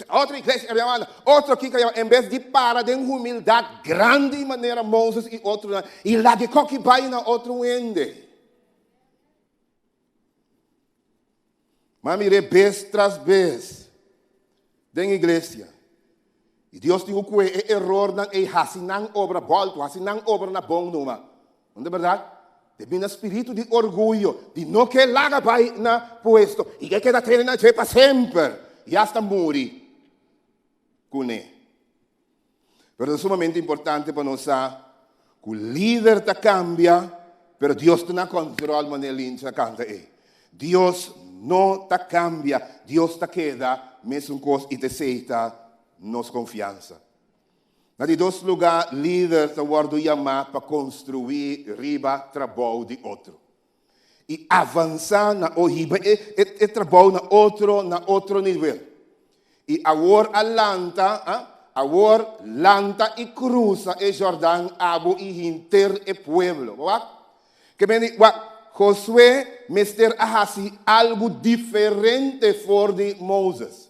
otro iglesia ya banda, otro kiko ya banda, en bes di para den humildat grandi manera Moses i otronan i laga e koki bai na otro hende. Ma mir'é bes tras bes den iglesia. I Dios tin ku kue e erornan ei hasi nan obra bòltu, hasi nan obra na bon numa. No ta bèrdat? Debí na spiritu di orguyo, di no ke laga bai na puesto i ke keda tene na dje pa semper i asta muri kuné. Pero ta sumamente importante pa nos sa ku lider ta kambia, pero Dios ta na kòntròl manera Lindsay a kanta ei. Dios no ta kambia, Dios ta keda mesun kos i ta esei ta nos konfiansa. Na di dos lugá, lider ta wòrdu yamá pa konstruí riba trabou di otro i avansá na o hiba e trabou na otro na otro nivel. I awor a lanta, a, awor lanta i krusa e Jordan abo i hinter e pueblo. Bo wak? Ke men di, wak, Josué mester a hasi algu diferente for di Moses.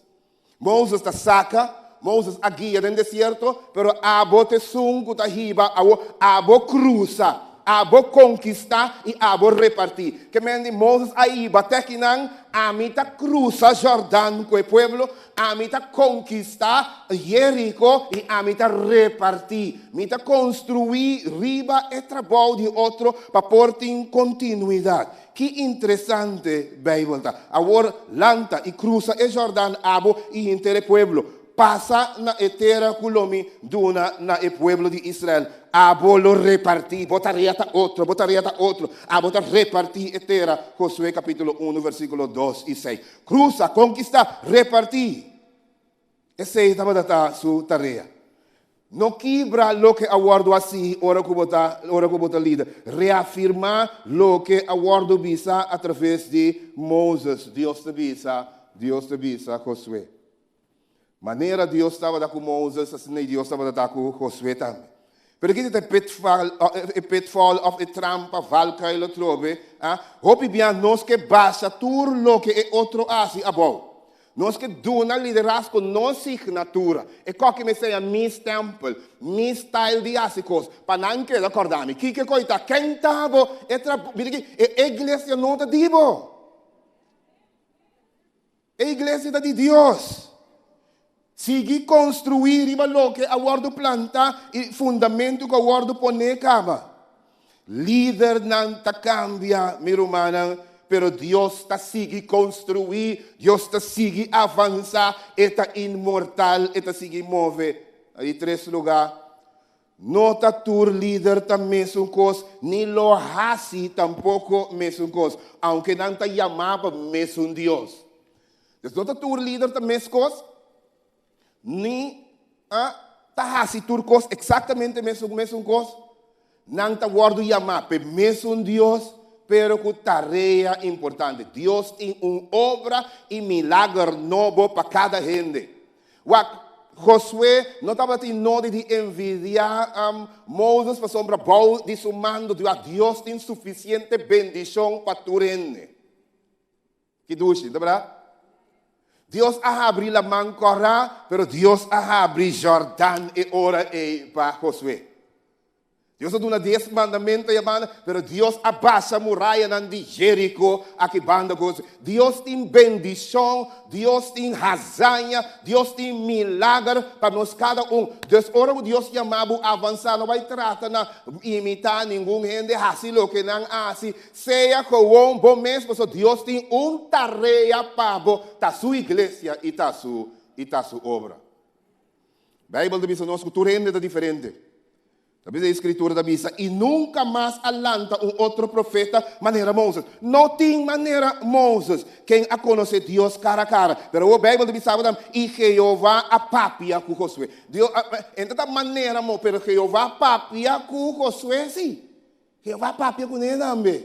Moses ta saka, Moses a guia den desierto, pero abo ta esun ku ta hiba awor, abo krusa, abo konkistá i abo repartí. Ke men di Moses a hiba te akinan, ami ta krusa Jordan ku e pueblo, ami ta konkistá Jeriko i ami ta repartí. Mi ta konstruí riba e trabou di otro pa por tin kontinuidat. Ki interesante Bijbel ta! Awor lanta i krusa e Jordan abo i henter e pueblo. Pasa na e tera ku lo mi duna na e pueblo di Israel. Abo lo repartí. Bo tarea ta otro, bo tarea ta otro. Abo ta repartí e tera. Josué kapítulo unu versíkulo dos i seis. Krusa, konkistá, repartí. Esei tabata ta su tarea. No kibra loke a wòrdu hasí ora ku bo ta ora ku bo ta lider. Reafirmá loke a wòrdu bisa a traves di Moses. Dios ta bisa, Dios ta bisa Josué. Manera Dios tabata ku Moses, asina Dios tabata ta ku Josué tambe. Pero kiko ta e pitfall, e pitfall òf e trampa, valkuil atrobe? Ah, hopi bia nos ke basa tur loke e otro hasi abou. Nos ke duna liderazgo nos signatura. E koki mester ya mi stempel, mi style di hasi kos, pa nan keda kòrda mi. Kiko koi ta? Ken ta bo? E tra, mira aki, e iglesia no ta di bo. E iglesia ta di Dios. Sigui konstruí riba loke a wòrdu plantá i fundamentu ku a wòrdu poné kaba. Lidernan ta kambia, mi rumannan, pero Dios ta sigui konstruí, Dios ta sigui avansá, E ta inmortal, E ta sigui move. Na di tres lugá, no ta tur lider ta mesun kos, ni lo hasi tampoko mesun kos, aunke nan ta yamá pa mesun Dios. Dus no ta tur lider ta meskos, ni a ta hasi tur kos eksaktamente mesun mesun kos. Nan ta wòrdu yamá p'e mesun Dios, pero ku tarea importante. Dios tin un obra i milager nobo pa kada hende. Wak, Josué no tabatin nodi di envidiá Moses pasobra bou di su mando Dios tin sufisiente bendishon pa tur hende. Ki dushi, ta berdad? Dios a habri laman Kòrá, pero Dios a habri Jordan e ora ei pa Josué. Dios a duna dies mandamentu ei abanda, pero Dios a basha murayanan di Jeriko aki banda ku Josué. Dios tin bendishon, Dios tin hazaña, Dios tin milager pa nos kada un. Dus ora ku Dios yama bo avansá, no bai trata na imitá ningun hende, hasi loke nan a hasi. Sea gewoon bo mes pasobra Dios tin un tarea pa bo, ta su iglesia i ta su i ta su obra. Bijbel ta bisa nos ku tur hende ta diferente. Ta bisa e Skritura ta bisa, I nunka mas a lanta un otro profeta manera Moses. No tin manera Moses, ken a konosé Dios kara a kara. Pero awor Beibel ta bisa bo tambe, I Jehová a papia ku Josué. Dios a, e no ta manera Mo, pero Jehová papia ku Josué sí. Jehová papia kuné tambe.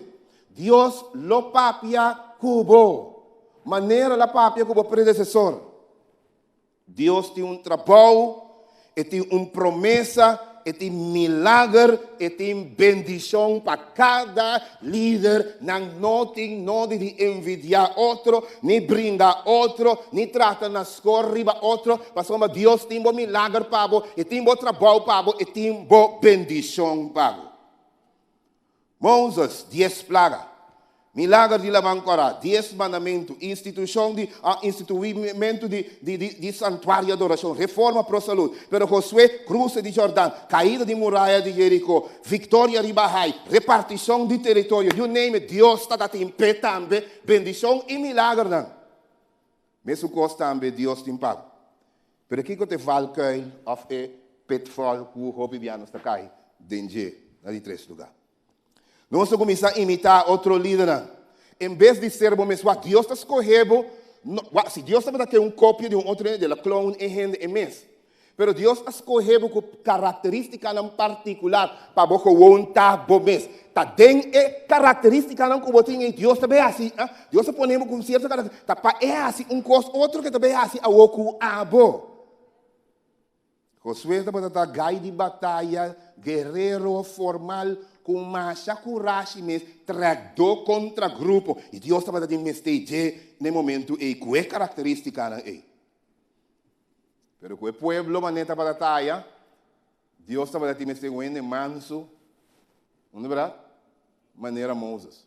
Dios lo papia ku bo, manera el a papia ku bo predesesor. Dios tin un trabou, e tin un promesa, e tin milager, e tin bendishon pa kada lider. Nan no tin nodi di envidiá otro, ni bringa otro, ni trata na skor riba otro, pasobra Dios tin bo milager pa bo, e tin bo trabou pa bo, e tin bo bendishon pa bo. Moses, dies plaga, milager di Laman Kòrá, dies mandamentu, institushon di instituimentu di di di santuario di adorashon, reforma pro salud. Pero Josué, kruse di Jordan, kaida di muraya di Jeriko, viktoria riba Hai, repartishon di teritorio, you name it, Dios ta tin p'e tambe bendishon i milagernan. Mesun kos tambe Dios tin pa bo. Pero kiko ta e valkuil òf e pitfall ku hopi bia nos ta kai den dje na di tres lugá? Nos ta kuminsá imitá otro lidernan. En bes di ser bo mes, wak, Dios ta skohe bo, no, wak, si Dios tabata ke un kopia di un otro hende, el a klon e hende e mes. Pero Dios a skohe bo ku karakterístikanan partikular pa bo gewoon ta bo mes. Ta den e karakterístikanan ku bo tin ei Dios ta bay hasi, Dios a pone bo ku sierto karakterístika, ta pa e hasi un kos otro ke ta bay hasi awor ku abo. Josué tabata ta gai di bataya, guerero formal, ku masha kurashi mes, trèkdó kontra grupo. I Dios tabata tin mester dje na e momentu ei ku e karakterístikanan ei. Pero ku e pueblo manera tabata taya, Dios tabata tin mester un hende mansu, no ta berdad? Manera Moses.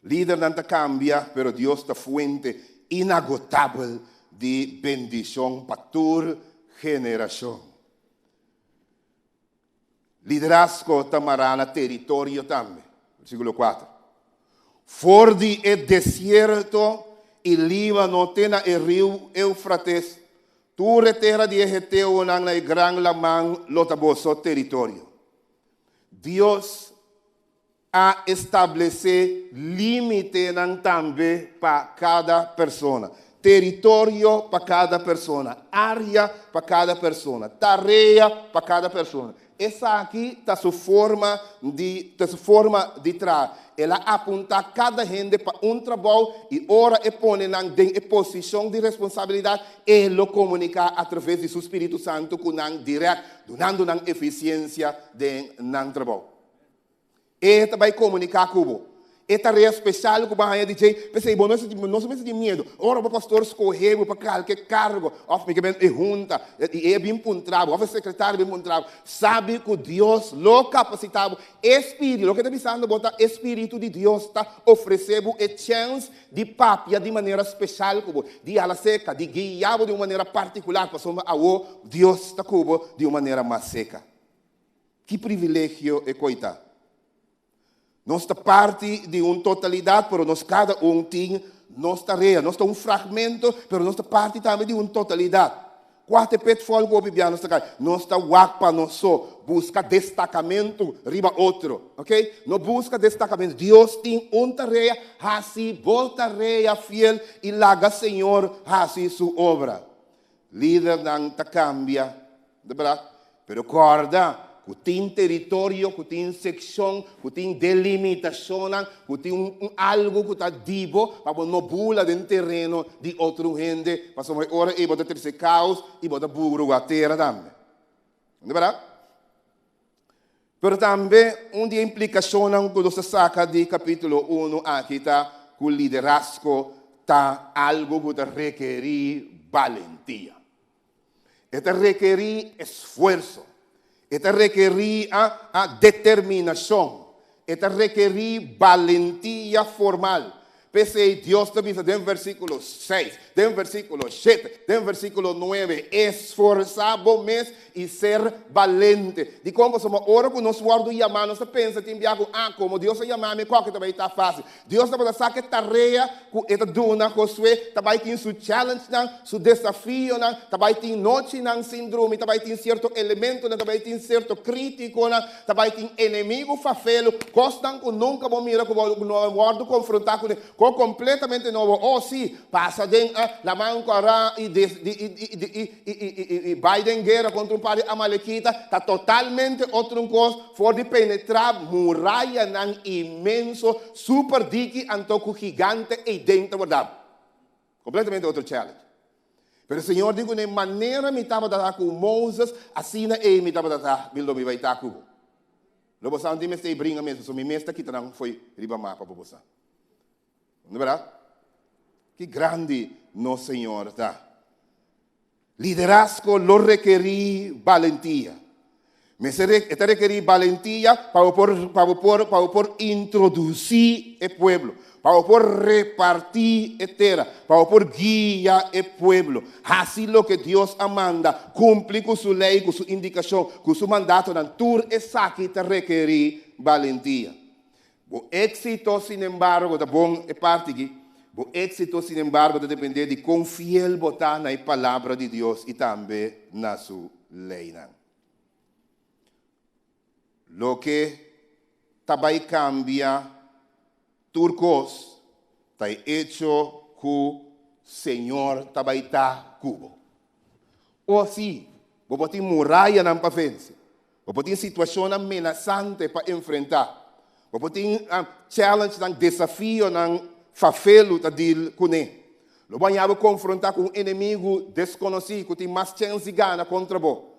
Lidernan ta kambia, pero Dios ta fuente inagotabel di bendishon pa tur generashon. Liderazgo ta mará na teritorio tambe. Versíkulo kuater. For di e desierto i Líbano te na e riu Eufrates, tur e tera di e heteonan na e gran laman lo ta boso teritorio. Dios a establesé límitenan tambe pa kada persona, teritorio pa kada persona, área pa kada persona, tarea pa kada persona. Esaki ta su forma di ta su forma di traha. El a apuntá kada hende pa un trabou i ora e pone nan den e posishon di responsabilidat, e lo komuniká atraves di su spiritu santu ku nan dirèkt, dunando nan efisiensia den nan trabou. E ta bai komuniká ku bo. E tarea spesial ku bo a haña di djei, p'esei bo no no mester tin miedu. Ora bo pastor skohe bo pa kalke kargo òf mi ke ben e hunta i e bin puntra bo òf e sekretario bin puntra bo, sabi ku Dios lo kapasitá bo. E spiritu, loke ta bisando bo ta e spiritu di Dios ta ofresé bo e chèns di papia di manera spesial ku bo, di hala seka, di guia bo di un manera partikular, pasobra awor Dios ta ku bo di un manera mas seka. Ki privilegio e koi ta! Nos ta parti di un totalidat, pero nos kada un tin nos tarea. Nos ta un fragmento, pero nos ta parti tambe di un totalidat. Kua ta e pitfall ku hopi bia nos ta kai? Nos ta wak pa nos so, buska destakamentu riba otro. Ok? No buska destakamentu. Dios tin un tarea, hasi bo tarea fiel i laga Señor hasi su obra. Lidernan ta kambia, ta berdad? Pero kòrda ku tin teritorio, ku tin sekshon, ku tin delimitashonnan, ku tin un algu ku ta di bo pa bo no bula den tereno di otro hende, pasobra e ora ei bo ta trese kaos i bo ta burua tera tambe. Ta berdad? Pero tambe un di e implikashonnan ku nos ta saka di kapítulo unu aki ta ku liderazgo ta algu ku ta rekerí balentia. E ta rekerí esfuerso. E ta rekerí a determinashon. E ta rekerí balentia formal. P'esei Dios ta bisa den versíkulo seis, den versíkulo shete, den versíkulo nuebe, Esforsá bo mes i ser balente. Dikon? Pasobra ora ku nos wòrdu yamá, nos ta pensa tin bia ku, Ah, komo Dios a yama mi, kòke ta bai ta fásil. Dios tabata sa ku e tarea ku e ta duna Josué ta bai tin su challengenan, su desafionan, ta bai tin nochinan sin drumi, ta bai tin sierto elementonan, ta bai tin sierto krítikonan, Ta bai tin enemigu fafelu, kosnan ku nunka bo mira ku bo no a wòrdu konfrontá kuné, ko kompletamente nobo. O sí, pasa den e laman kòrá i i bai den guera kontra un par di amalekita ta totalmente otro un kos for di penetrá murayanan inmenso, super diki anto ku gigante eiden ta wòrdu. Completamente otro challenge. Pero Señor di kuné, manera mi tabata ta ku Moses, asina ei mi tabata ta, mi lo mi bai ta ku bo. Lo bo sa no tin mester ei bringa mes, pasobra mi mes ta kita nan fo'i riba mapa pa bo sa. No berdad? Ki grandi nos Señor ta. Liderazgo lo rekerí balentia. Mester e ta rekerí balentia pa bo por pa bo por pa bo por introdusí e pueblo, pa bo por repartí e tera, pa bo por guia e pueblo. Hasi loke Dios a manda, kumpli ku su lei, ku su indikashon, ku su mandatonan, tur esaki ta rekerí balentia. Bo éksito, sinembargo, ta bon e parti aki, bo éksito, sinembargo, ta dependé di kon fiel bo ta na e Palabra di Dios i tambe na su leinan. Loke ta bai kambia tur kos ta e echo ku Señor ta bai ta ku bo. O sí, bo por tin murayanan pa vense. Bo por tin situashonnan menasante pa enfrentá. Bo por tin challengenan, desafionan fafelu ta deal kuné. Lo bo haña bo konfrontá ku un enemigu deskonosí ku tin mas chèns di gana kontra bo.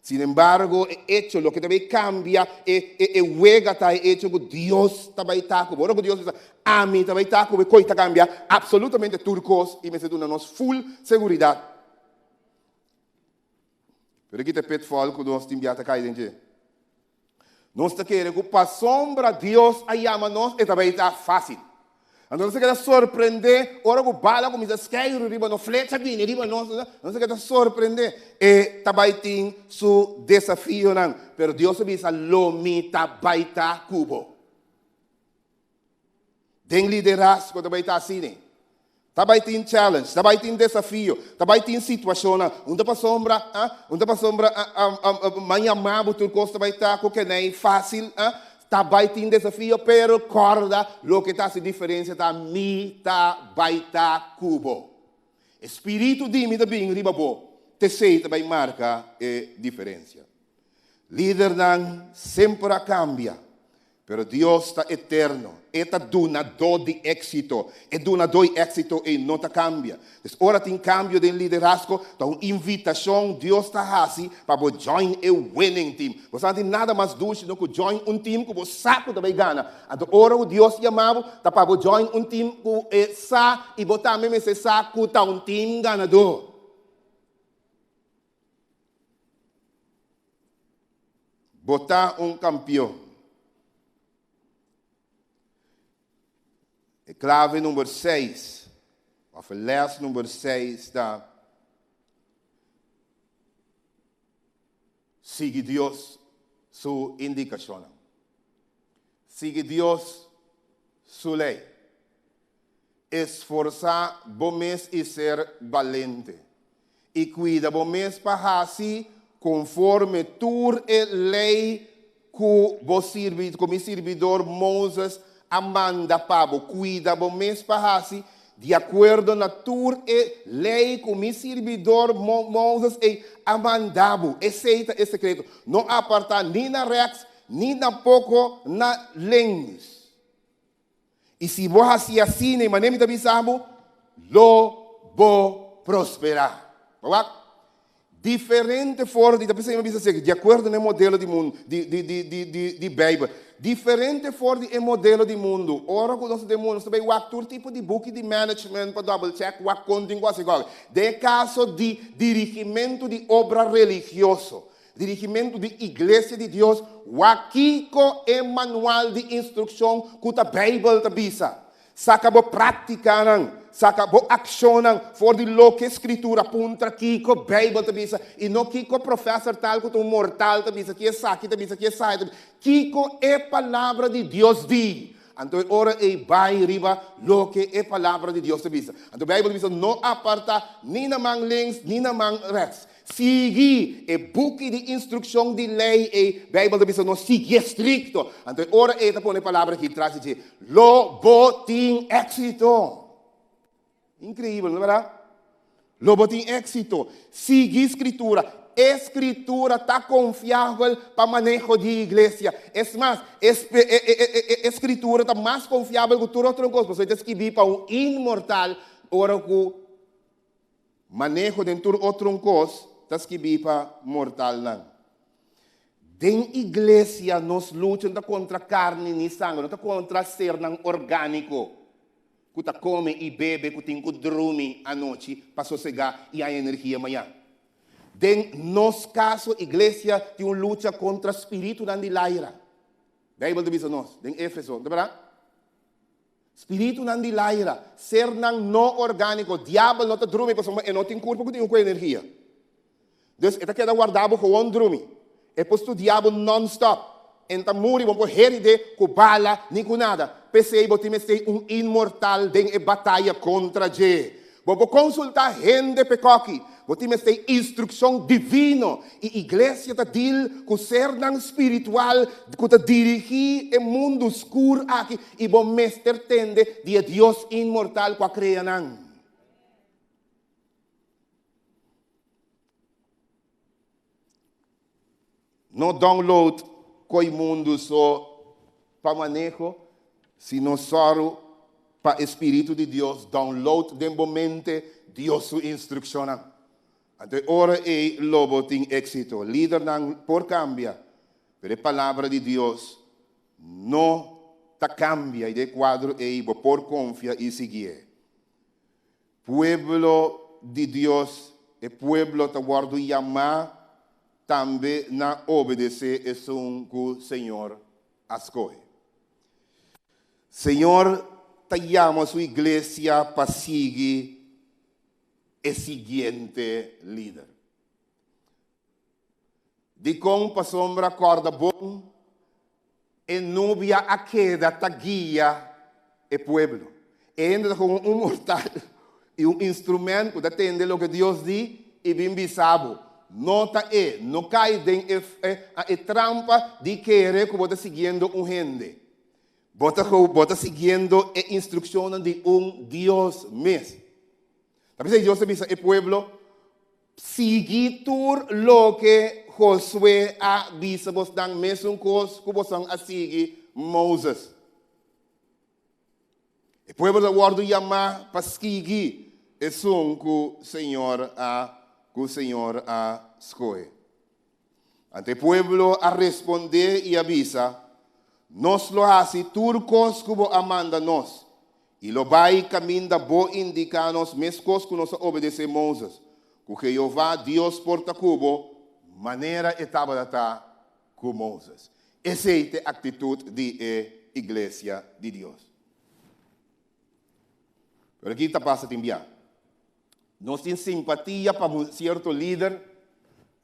Sinembargo, e echo, loke ta bai kambia e e wega ta e echo ku Dios ta bai ta ku bo. Ora ku Dios bisa, Ami ta bai ta ku bo, e koi ta kambia apsolutamente tur kos i mester duna nos full seguridat. Pero kita e pitfall ku nos tin bia ta kai den dje. Nos ta kere ku pasobra Dios a yama nos e ta bai ta fásil. Anto nos ta keda sorprendé ora ku bala kuminsá skeiru riba nos, flecha bini riba nos, nos ta keda sorprendé. E ta bai tin su desafionan, pero Dios a bisa, Lo mi ta bai ta ku bo. Den liderazgo ta bai ta asina. Ta bai tin challenge, ta bai tin desafio, ta bai tin situacionnan. Un ta pasobra, ah, un ta pasobra, ah, ah, ah, ah, man yama bo tur cos ta bai ta cu kenei facil, ah. Ta bai tin desafio, pero corda loke ta haci diferencia ta mi ta bai ta cu bo. E spiritu di mi ta bin riba bo, t'esey ta bai marca e diferencia. Lidernan semper a cambia, Pero Dios ta eterno. E ta dunadó di éksito. E dunadó di éksito ei no ta kambia. Pues ora tin kambio den liderazgo, ta un invitashon Dios ta hasi pa bo join e winning team. Bo sa no tin nada mas dushi no ku join un team ku bo sa ku ta bai gana. Anto ora ku Dios yama bo, ta pa bo join un team ku e sa i bo tambe mester sa ku ta un team ganadó. Bo ta un kampion. E klave number seis, òf e lès number seis ta, Sigui Dios su indikashonnan. Sigui Dios su lei. Esforsá bo mes i ser balente, i kuida bo mes pa hasi konforme tur e lei ku bo sirbi, ku mi sirbidor Moses a manda pa bo. Kuida bo mes pa hasi di akuerdo na tur e lei ku mi sirbidor Moses ei a manda bo. Esei ta e sekreto. No apartá ni na rèks ni tampoko na links. I si bo hasi asina, i manera mi ta bisa bo, lo bo prosperá. Bo wak? Diferente for di, ta pensa mi a bisa esaki, di akuerdo na e modelo di mundu, di, di, di, di, di, di Beibel. Diferente for di e modelo di mundu. Ora ku nos ta den mundu, nos ta bai wak tur tipo di buki di management pa double check, wak kon tin ku hasi kòke. Den e kaso di dirigimentu di obra religioso, Dirigimentu di Iglesia di Dios, wak kiko e manual di instrukshon ku ta Beibel ta bisa. Saka bo práktikanan, saka bo akshonnan for di loke Skritura puntra kiko Beibel ta bisa i no kiko profèser tal ku ta un mortal ta bisa, ki esaki ta bisa, ki esaya ta bisa. Kiko e Palabra di Dios di? Anto e ora ei bai riba loke e Palabra di Dios ta bisa. Anto Beibel ta bisa no apartá ni na man links ni na man rèks. Sigui e buki di instrukshon di lei ei, Beibel ta bisa nos siguié strikto. Anto e ora ei ta pone e palabra aki tras di dje, Lo bo tin éksito. Inkreibel, no ta bèrdat? Lo bo tin éksito. Sigui Skritura. E Skritura ta konfiabel pa maneho di iglesia. Es mas, e Skritura ta mas konfiabel ku tur otro kos, pasobra e ta skibí pa un inmortal, ora ku maneho den tur otro kos ta skibí pa mortalnan. Den iglesia nos lucha no ta kontra karni ni sanger, no ta kontra sernan orgániko. Ku ta kome i bebe ku tin ku drumi anochi pa sosegá i haña energia mañan. Den nos kaso iglesia tin un lucha kontra spiritunan di laira. Beibel ta bisa nos den Efeso, no ta bèrdat? Spiritunan di laira, sernan no orgániko, diabel no ta drumi pasobra e no tin kurpo ku tin ku energia. Dus e ta keda warda bo gewoon drumi. E por studia bo non-stop. E no ta muri, bo no por heride ku bala ni ku nada. P'esei bo tin mester un inmortal den e bataya kontra dje. Bo por konsultá hende p'e kòki. Bo tin mester instrukshon divino. I iglesia ta dil ku sernan spiritual ku ta dirigí e mundu skur aki i bo mester tende di e Dios inmortal ku a krea nan. No download koi mundu so pa maneho, sino sòru pa e Spiritu di Dios download den bo mente Dios su instrukshonnan. Anto e ora ei lo bo tin éksito. Lidernan por kambia, pero e Palabra di Dios no ta kambia i den e kuadro ei bo por konfia i siguié. Pueblo di Dios, e pueblo ta wòrdu yamá tambe na obedesé esun ku Señor a skohe. Señor ta yama su iglesia pa sigui e siguiente lider. Dikon? Pasobra kòrda bon, e nubia a keda ta guia e pueblo. E hende ta komo un mortal i un instrument ku ta tende loke Dios di i bin bisa bo. No ta e. No kai den e e trampa di kere ku bo ta siguiendo un hende. Bo ta bo ta siguiendo e instrukshonnan di un Dios mes. Ta p'esei Dios ta bisa e pueblo, Sigui tur loke Josué a bisa bosnan, mesun kos ku bosan a sigui Moses. E pueblo ta wòrdu yamá pa sigui esun ku Señor a ku Señor a skohe. Anto e pueblo a respondé i a bisa, Nos lo hasi tur kos ku bo a manda nos, i lo bai kaminda bo indiká nos meskos ku nos a obedesé Moses. Ku Jehová Dios por ta ku bo, manera e tabata ta ku Moses. Esei ta e aktitut di e iglesia di Dios. Pero aki ta pasa tin bia. Nos tin simpatia pa un sierto lider,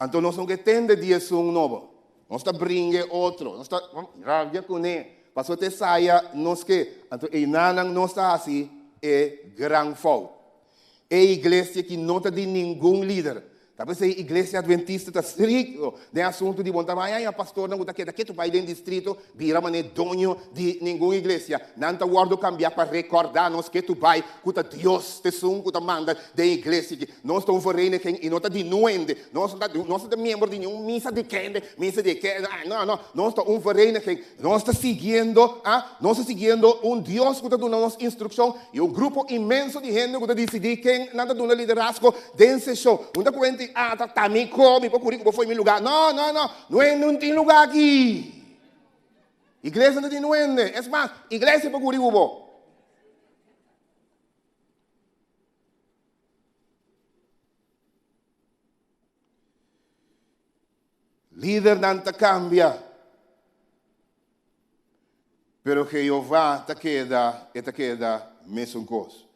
anto nos no ke tende di esun nobo. Nos ta bringa e otro, nos ta rabia kuné, pasobra ta esaya nos ke. Anto einanan nos ta hasi e gran fout. E iglesia ki no ta di ningun lider. Ta p'esei Iglesia Adventista ta strikto den asuntu di bon ta bai aña pastornan ku ta keda ketu bai den distrito bira manera doño di ningun iglesia. Nan ta wòrdu kambiá pa rekòrdá nos ketu bai ku ta Dios ta esun ku ta manda den iglesia aki. Nos ta un vereniging i no ta di nuende. Nos no ta nos no ta miembro di ningun misa di kende, misa di ke, no no. Nos ta un vereniging. Nos ta siguiendo, ah, nos ta siguiendo un Dios ku ta duna nos instrukshon i un grupo inmenso di hende ku ta disidí ken nan ta duna liderazgo den seshon. Un ta kuenta i, ah, ta ta mi ko, mi por kuri ku bo fo'i mi lugá. No, no, no, no no tin lugá aki. Iglesia no ta tin nuende. Es mas, iglesia por kuri ku bo. Lidernan ta kambia, pero Jehová ta keda, e ta keda mesun kos.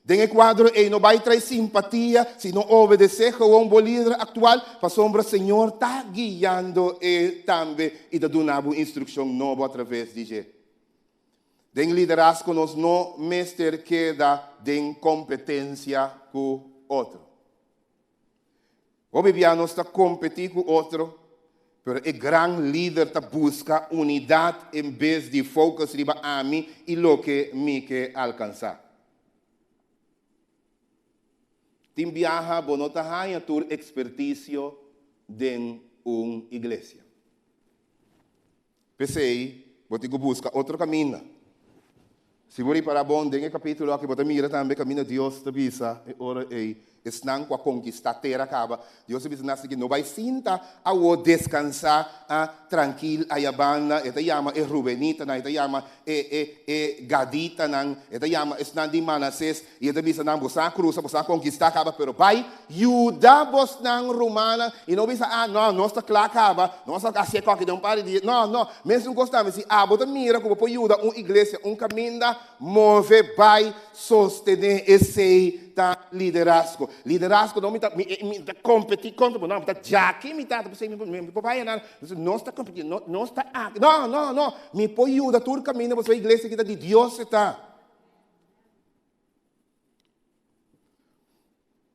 Den e kuadro ei no bai trae simpatia, sino obedesé gewoon bo lider aktual, pasobra Señor ta guiando e tambe i ta duna bo instrukshon nobo atraves di dje. Den liderazgo nos no mester keda den kompetensia ku otro. Hopi bia nos ta kompetí ku otro, pero e gran lider ta buska unidat en bes di focus riba ami i loke mi ke alkansá. Tin biaha bo no ta haña tur ekspertisio den un iglesia. P'esei, bo tin ku buska otro kaminda. Si bo ripará bon den e kapítulo aki, bo ta mira tambe kaminda Dios ta bisa e ora ei esnan ku a konkistá tera kaba. Dios ta bisa nan asina, No bai sinta awor deskansá trankil aya banda. E ta yama e rubenitanan, e ta yama e e e gaditanan, e ta yama esnan di Manasés, i e ta bisa nan, Boso a krusa, boso a konkistá kaba, pero bai yuda bosnan rumannan, i no bisa, Ah, no, nos ta kla kaba, nos a hasi e kòki den un par di dia. No, no, mesun kos tambe, si abo ta mira ku bo por yuda un iglesia, un kaminda, move bai sostené esei ta liderazgo. Liderazgo no mi ta mi mi ta kompetí kontra bo, no, mi ta djaki mi ta, ta p'esei mi mi por bai anan, nos ta kompetí, no, nos ta aki, no, no, no, mi por yuda tur kaminda pasobra e iglesia aki ta di Dios e ta.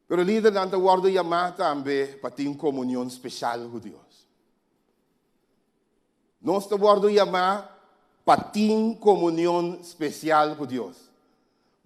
Pero lidernan ta wòrdu yamá tambe pa tin komunion speshal ku Dios. Nos ta wòrdu yamá pa tin komunion spesial ku Dios.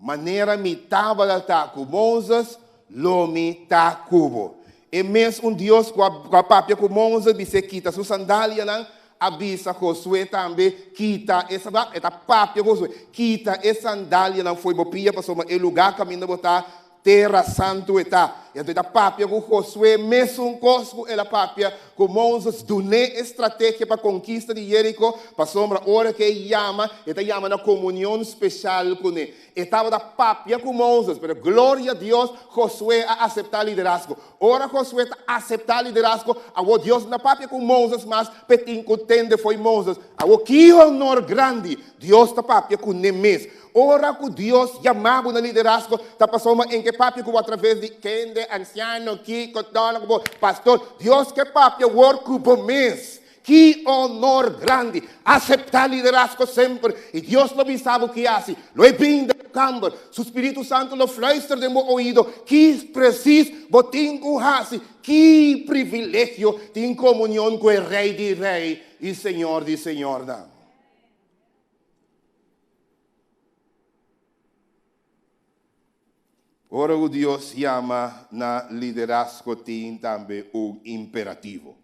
Manera mi tabata ta ku Moses, lo mi ta ku bo. E mes un Dios ku a papia ku Moses bis'é kita su sandalianan, a bisa Josué tambe kita e e ta papia ku Josué, kita e sandalianan fo'i bo pia pasobra e lugá kaminda bo ta Tera santu e ta. I anto e ta papia ku Josué mesun kos ku el a papia ku Moses, dun'é e strategia pa konkista di Jeriko, pasobra ora ku e yama, e ta yama na komunion speshal kuné. E tabata papia ku Moses, pero gloria Dios, Josué a aseptá liderazgo. Ora Josué ta aseptá liderazgo, awor Dios no ta papia ku Moses mas p'e tin ku tende fo'i Moses. Awor ki honor grandi! Dios ta papia kuné mes. Ora ku Dios yama bo na liderazgo, ta pasobra en ke papia ku bo atraves di kende, ansiano, kiko, dòna ku bo, pastor. Dios ke papia wor ku bo mes. Ki honor grandi! Aseptá liderazgo semper, i Dios lo bisa bo ki hasi. Lo e bin den bo kamber. Su spiritu santu lo fluister den bo oido ki presis bo tin ku hasi. Ki privilegio tin komunion ku e Rei di rei i Señor di señornan! Ora ku Dios yama na liderazgo tin tambe un imperativo.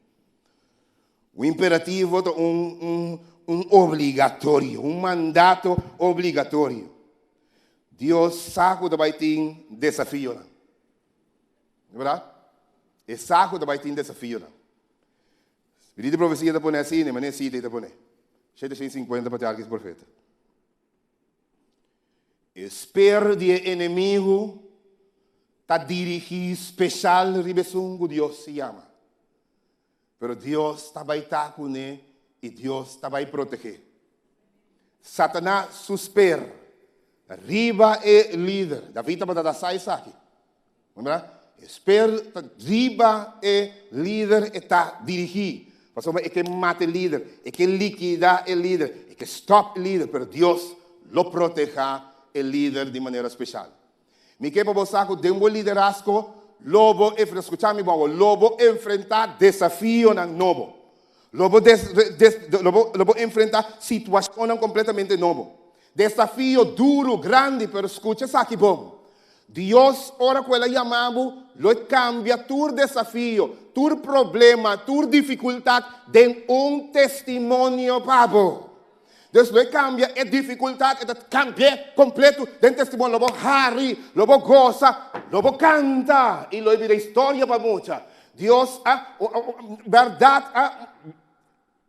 Un imperativo ta un, un, un obligatorio, un mandato obligatorio. Dios sa ku ta bai tin desafionan. Verdad? E sa ku ta bai tin desafionan. Spiritu di profesia ta pone asina, manera sita ta pone. 750 patriarka i profeta. E sper di e enemigu ta dirigí speshal riba esun ku Dios yama. Pero Dios ta bai ta kuné i Dios ta bai protegé. Satanas su sper riba e lider. David tabata ta sa esaki. E sper ta riba e lider e ta dirigí. Pasobra e ke mata e lider, e ke likidá e lider, e ke stòp e lider, pero Dios lo protehá e lider di manera speshal. Mi ke pa bo sa ku den bo liderazgo lo bo enfrentá, skucha mi bon awor, lo bo enfrentá desafionan nobo. Lo bo des, des, lo bo, lo bo enfrentá situashonnan kompletamente nobo. Desafio duru, grandi, pero skucha esaki bon. Dios, ora ku El a yama bo, lo e kambia tur desafio, tur problema, tur difikultat den un testimonio pa bo. Dus lo e kambia e difikultat, e ta kambi'é kompletu den testimonio. Lo bo hari, lo bo gosa, lo bo kanta i lo e bira historia pa mucha. Dios a, bèrdat a.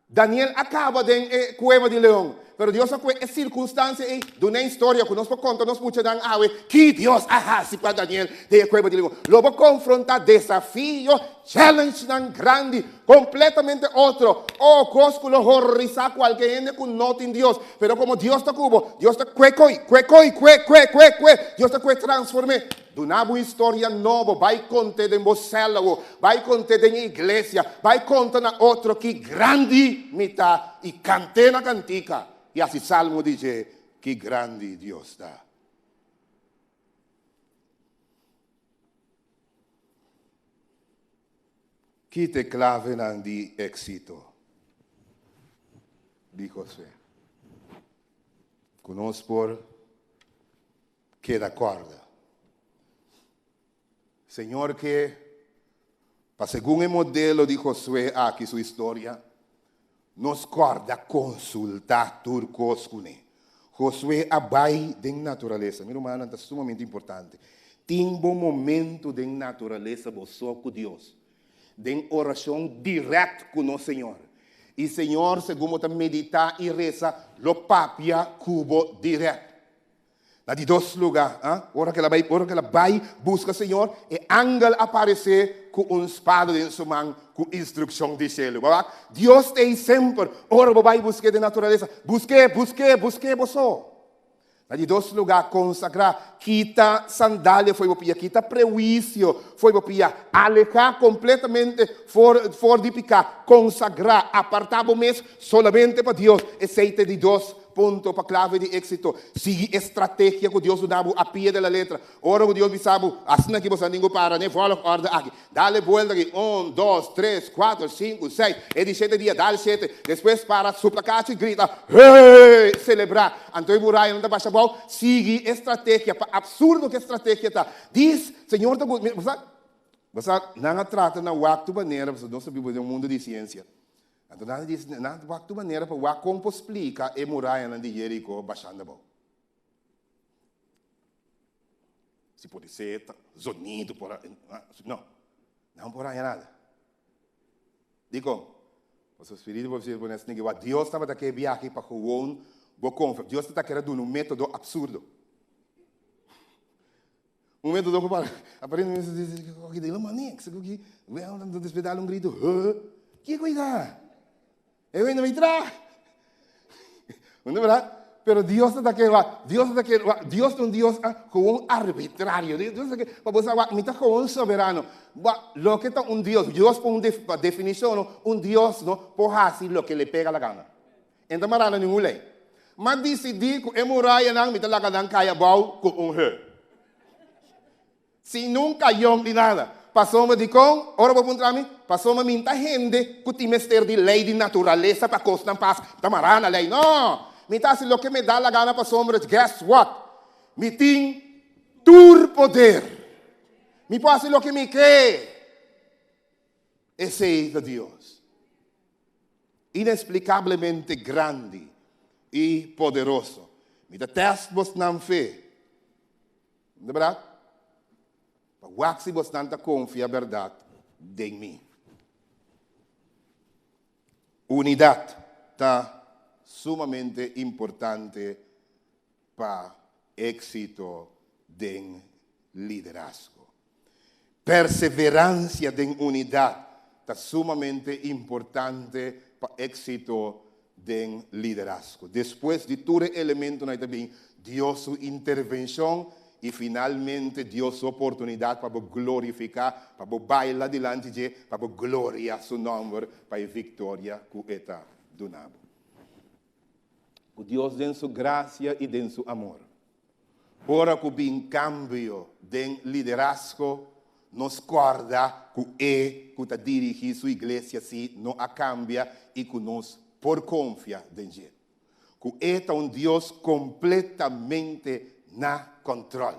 Daniel a kaba den e kueba di leon, pero Dios a kue e sirkunstansia ei dun'é historia ku nos por konta nos muchanan awe ki Dios a hasi pa Daniel den e kueba di leon. Lo bo konfrontá desafio, challengenan grandi. Kompletamente otro. Oh, kos ku lo horrorisá kualke hende ku no tin Dios. Pero komo Dios ta ku bo, Dios ta kue koi, kue koi, kue, kue, kue, kue. Dios ta kue transform'é. Duna bo un historia nobo. Bai kont'é den bo sèl awo. Bai kont'é den e iglesia. Bai konta na otro ki grandi mi ta i kant'é na kantika i hasi salmo di dje ki grandi Dios ta. Ki ta e klavenan di éksito di Josué? Ku nos por keda kòrda. Señor ke pa segun e modelo di Josué aki su historia, nos kòrda konsultá tur kos kuné. Josué a bai den naturalesa. Mi rumannan, ta sumamente importante. Tin bo momento den naturalesa bo so ku Dios, den orashon dirèkt ku nos Señor. I Señor, segun bo ta meditá i resa, lo papia ku bo dirèkt. Na di dos luga, ora ku el a bai, ora ku el a bai buska Señor, e angel a paresé ku un spada den su man ku instrukshon di shelu. Bo wak? Dios ta ei semper ora bo bai busk'é den naturalesa. Busk'é, busk'é, busk'é bo so. Na di dos luga, konsagrá, kita sandalia fo'i bo pia, kita prehuisio fo'i bo pia, alehá kompletamente for for di piká, konsagrá, apartá bo mes solamente pa Dios. Esei ta e di dos Punto pa clave di éxito, Sigui e strategia cu Dios duna bo a pie de la letra. Ora cu Dios bisa bo, asina aki bo sa ningu para n'e volgorde aki. Dale buelta aki, un, dos, tres, cuater, sinku, seis, e di shete dia dal shete. Despues para, supla cacho y grita, Hey! Celebra. Anto e murayanan ta basha abou. Sigui e strategia, pa absurdo cu e strategia ta. Dis, Señor ta gusta. Bo sa, bo sa, nan a trata na wak tu manera, pasobra nos ta biba den un mundo di ciencia. Anto nan a disi, Nan wak tur manera pa wak kon por splika e murayanan di Jeriko bashando abou. Si por ser ta zonido por a, no, nan por haña nada. Dikon? Pasobra spiritu profesia pone asina ki wak Dios tabata ke biaha pa gewoon bo konfia. Dios ta kere duna un metodo absurdo. Un método ku para aparentemente ki ta manex ku ki despues dal un grito huh ki kuida e wende mi tra berdad pero Dios ta ke wa Dios ta ke wa Dios ta un Dios gewoon arbitrario Dios ta ke pa bo sa wa mi ta gewoon soberano wa loke ta un Dios Dios por un pa definicion no un Dios no por hasi loke le pega la gana e no ta mara na ningun ley M'a disidí ku e murayanan mi ta laga nan kai abou ku un heur. Sin nun kayon di nada. Pasobra dikon? Ora bo puntra mi, pasobra mi ta hende ku tin mester di lei di naturalesa pa kosnan pasa. Mi ta mará na lei. No! Mi ta hasi loke mi da la gana pasobra guess what? Mi tin tur poder. Mi por hasi loke mi ke. Esei ta Dios. Inexplicablemente grandi i poderoso. Mi ta test bosnan fe. No ta berdad? Pa wak si bosnan ta confia berdad den mi. Unidad ta sumamente importante pa éxito den liderazgo. Perseverancia den unidad ta sumamente importante pa éxito den liderazgo. Despues di tur e elementonan ei ta bin Dios su intervencion y finalmente Dios su oportunidad pa bo glorifica, pa bo baila dilanti dje, pa bo gloria su nomber pa e victoria cu e ta duna bo. Cu Dios den su gracia y den su amor. Ora cu bin cambio den liderazgo, nos corda cu E cu ta dirigi Su iglesia si no a cambia y cu nos por confia den dje. Cu E ta un Dios completamente na control.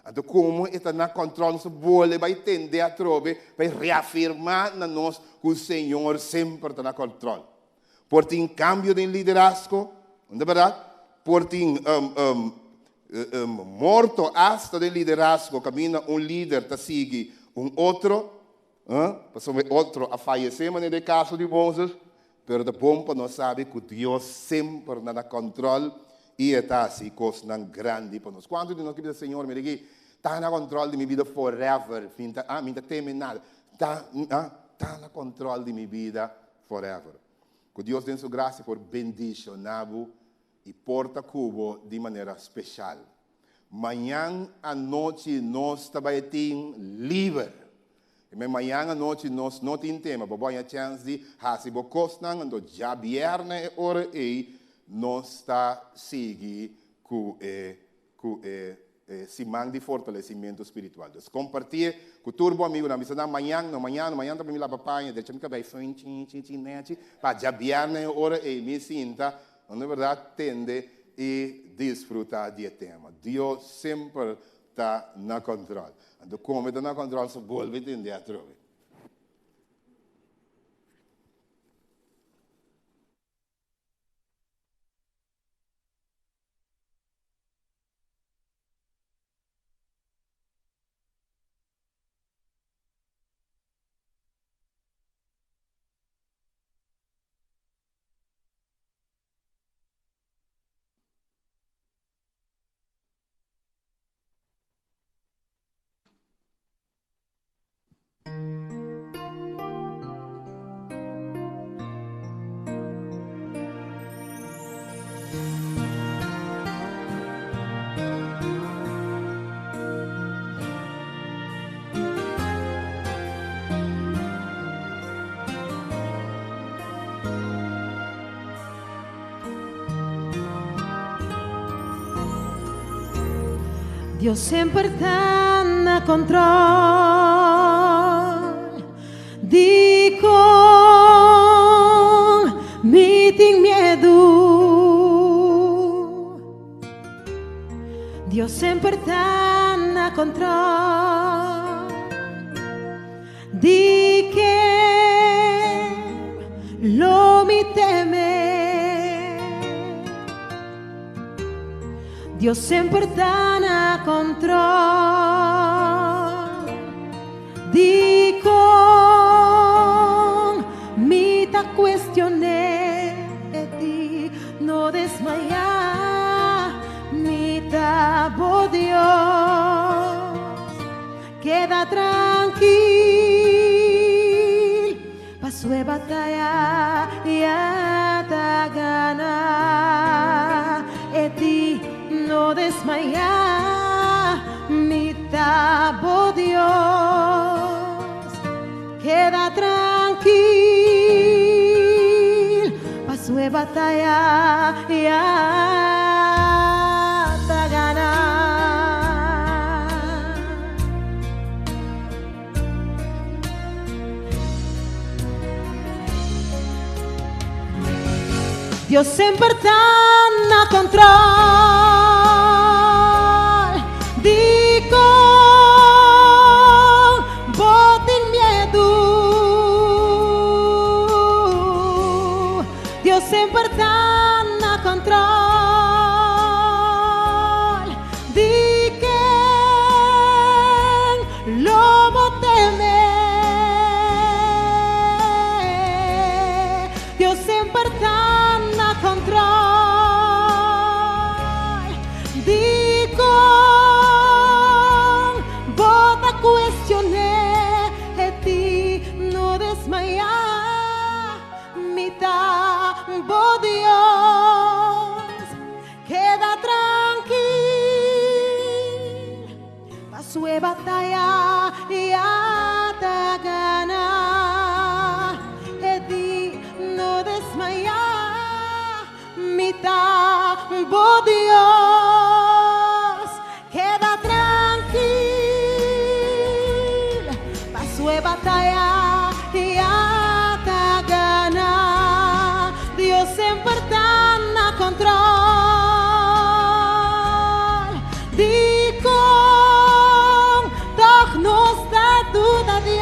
Anto como E ta na control nos ta bole bay tende atrobe pa e reafirma na nos cu Señor semper ta na control. Por tin cambio den liderazgo, no ta berdad? Por tin morto hasta den liderazgo caminda un lider ta sigui un otro, pasobra e otro a fayece manera e caso di Moses, pero ta bon pa nos sabi cu Dios semper na na control y e ta haci cosnan grandi pa nos. Cuanto di nos ke bisa, Señor, mira aki, ta na control di mi bida forever, mi ta teme nada, ta. ta na kòntròl di mi bida forever. Ku Dios den su grasia por bendishoná bo i por ta ku bo di manera speshal. Mañan anochi nos ta bai tin liber. I men mañan anochi nos no tin tema. Bo a haña chèns di hasi bo kosnan, anto djabièrnè e ora ei nos ta sigui ku e ku e siman di fortalesimentu spiritual. Dus kompartié ku tur bo amigunan. Bisa nan mañan no, mañan no, mañan ta pa mi laba paña, drecha mi kabei fun chin chin chin nechi, pa djabièrnè e ora ei mi sinta, no bèrdat, tende i disfrutá di e tema. Dios semper ta na kòntròl. Anto kome ta na kòntròl so bolbe tende atrobe. Dios semper ta na control. Dikon mi tin miedu. Dios semper ta na control. Di ken lo mi teme. Dios semper ta na control. Dikon mi ta cuestion'é di no desmayá mi ta bo Dios. Keda trankil paso e bataya ya ta gana. E di no desmayá mi ta bo Dios. Keda trankil paso e bataya ya ta gana. Dios semper ta na control. Dikon bo tin miedu. Dios semper ta na control. Di ken lo bo teme. Dios semper ta na control. Dikon bo ta cuestion'é di no desmayá mi ta bo Dios. Keda trankil paso e bataya ya ta gana. E di no desmayá mi ta bo Dios. Keda trankil paso e bataya ya ta gana. Dios semper ta na control. Dikon toch nos ta duda Dios.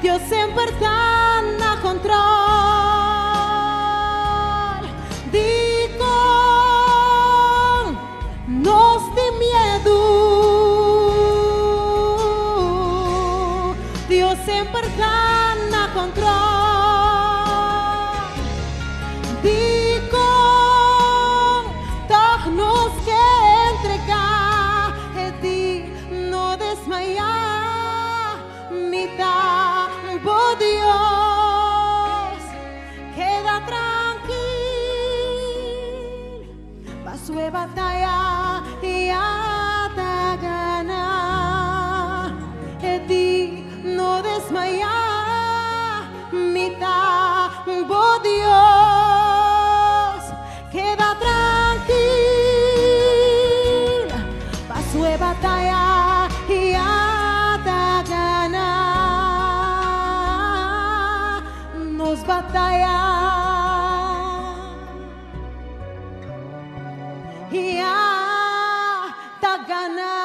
Dios semper ta na control. Dikon nos tin miedu. Dios semper ta na control. Dikon toch nos ke entregá e di no desmayá. e bataya ya ta ganá. E di, No desmayá, mi ta bo Dios. Keda trankil, paso e bataya ya ta ganá. Nos bataya ya ta ganá.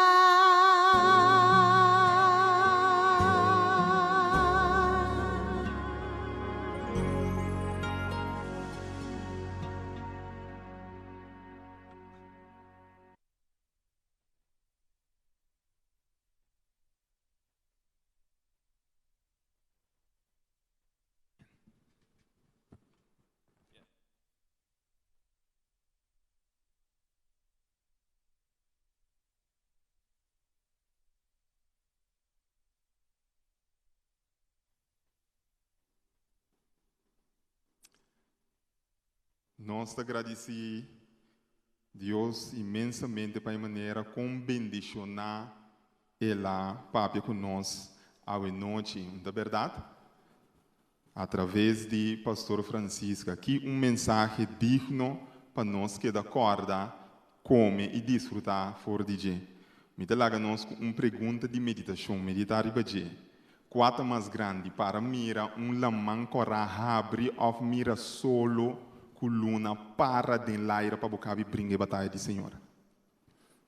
Nos ta gradisí Dios inmensamente pa e manera kon bendishoná El a papia ku nos awe nochi, no ta bèrdat? A traves di Pastor Francisca, ki un mensahe digno pa nos keda kòrda, kome i disfrutá for di dje. Mi ta laga nos ku un pregunta di meditashon, meditá riba dje. Kua ta mas grandi, para mira un laman kòrá habri òf mira solo ku luna para den laira pa bo kabi bringa e bataya di Señor?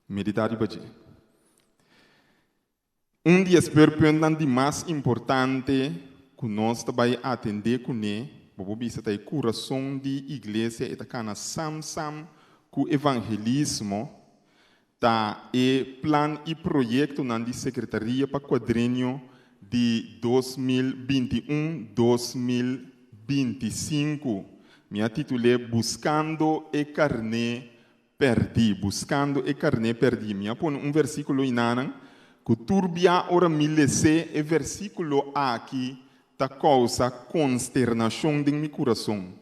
Meditá riba dje. Un di e speurpuntnan di mas importante ku nos ta bai atendé kuné, bo por bisa ta e kurason di iglesia, e ta kana sam sam ku evangelismo, ta e plan i proyektonan di Sekretaria pa kuadrenio di 2021, 2025. Mi a titul'é Buskando e karné Pèrdí, buskando e karné pèrdí. Mi a pone un versíkulo inanan ku tur bia ora mi les'é e versíkulo aki ta kousa konsternashon den mi kurason.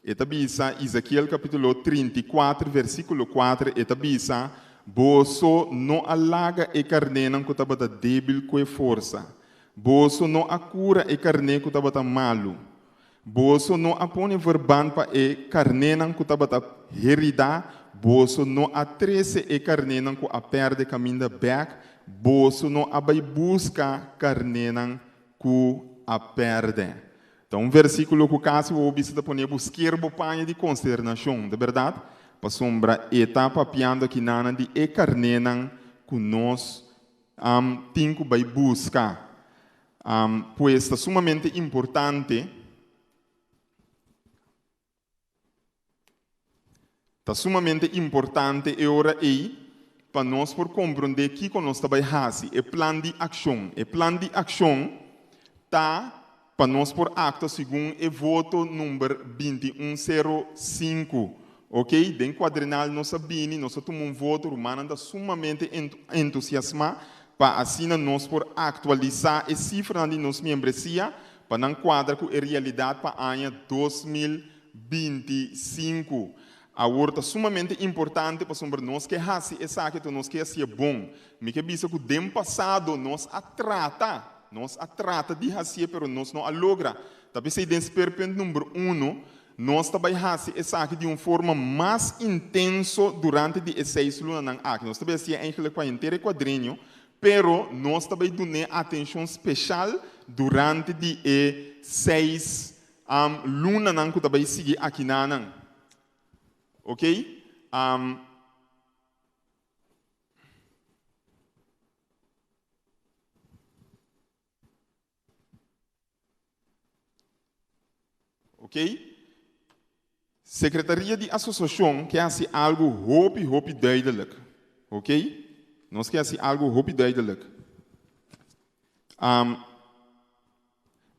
E ta bisa, Ezekiel kapítulo 34 versíkulo 4, e ta bisa, Boso no a laga e karnénan ku tabata débil ku e forsa. Boso no a kura e karné ku tabata malu. Boso no a pone verband pa e karnénan ku tabata heridá, boso no a trese e karnénan ku a pèrdè kaminda bèk, boso no a bai buska karnénan ku a pèrdè. Ta un versíkulo ku kasi bo bisa ta pone bo sker bo paña di konsternashon, ta bèrdat? Pasobra e ta papiando akinanan di e karnénan ku nos tin ku bai buska. Pues ta sumamente importante, ta sumamente importante e ora ei pa nos por komprondé kiko nos ta bai hasi, e plan di akshon. E plan di akshon ta pa nos por aktua segun e voto number 2105. Ok, den kuadrenal nos a bini, nos a tuma un voto, rumannan ta sumamente entusiasmá pa asina nos por aktualisá e sifranan di nos miembresia pa nan kuadra ku e realidat pa aña 2025. Awor ta sumamente importante pasobra nos ke hasi esaki anto nos ke hasié bon. Mi ke bisa ku den pasado nos a trata, nos a trata di hasié pero nos no a logra. Ta p'esei den speerpunt number uno Nos ta bai hasi esaki di un forma mas intenso durante di e seis lunanan aki. Nos ta bai hasié eigenlijk pa henter e kuadrenio, pero nos ta bai dun'é atenshon speshal durante di e seis lunanan ku ta bai sigui akinanan. Oké? Ok? Secretaria di asociacion ke hasi algo hopi hopi duidelijk. Ok? Nos ke hasi algo hopi duidelijk. Um,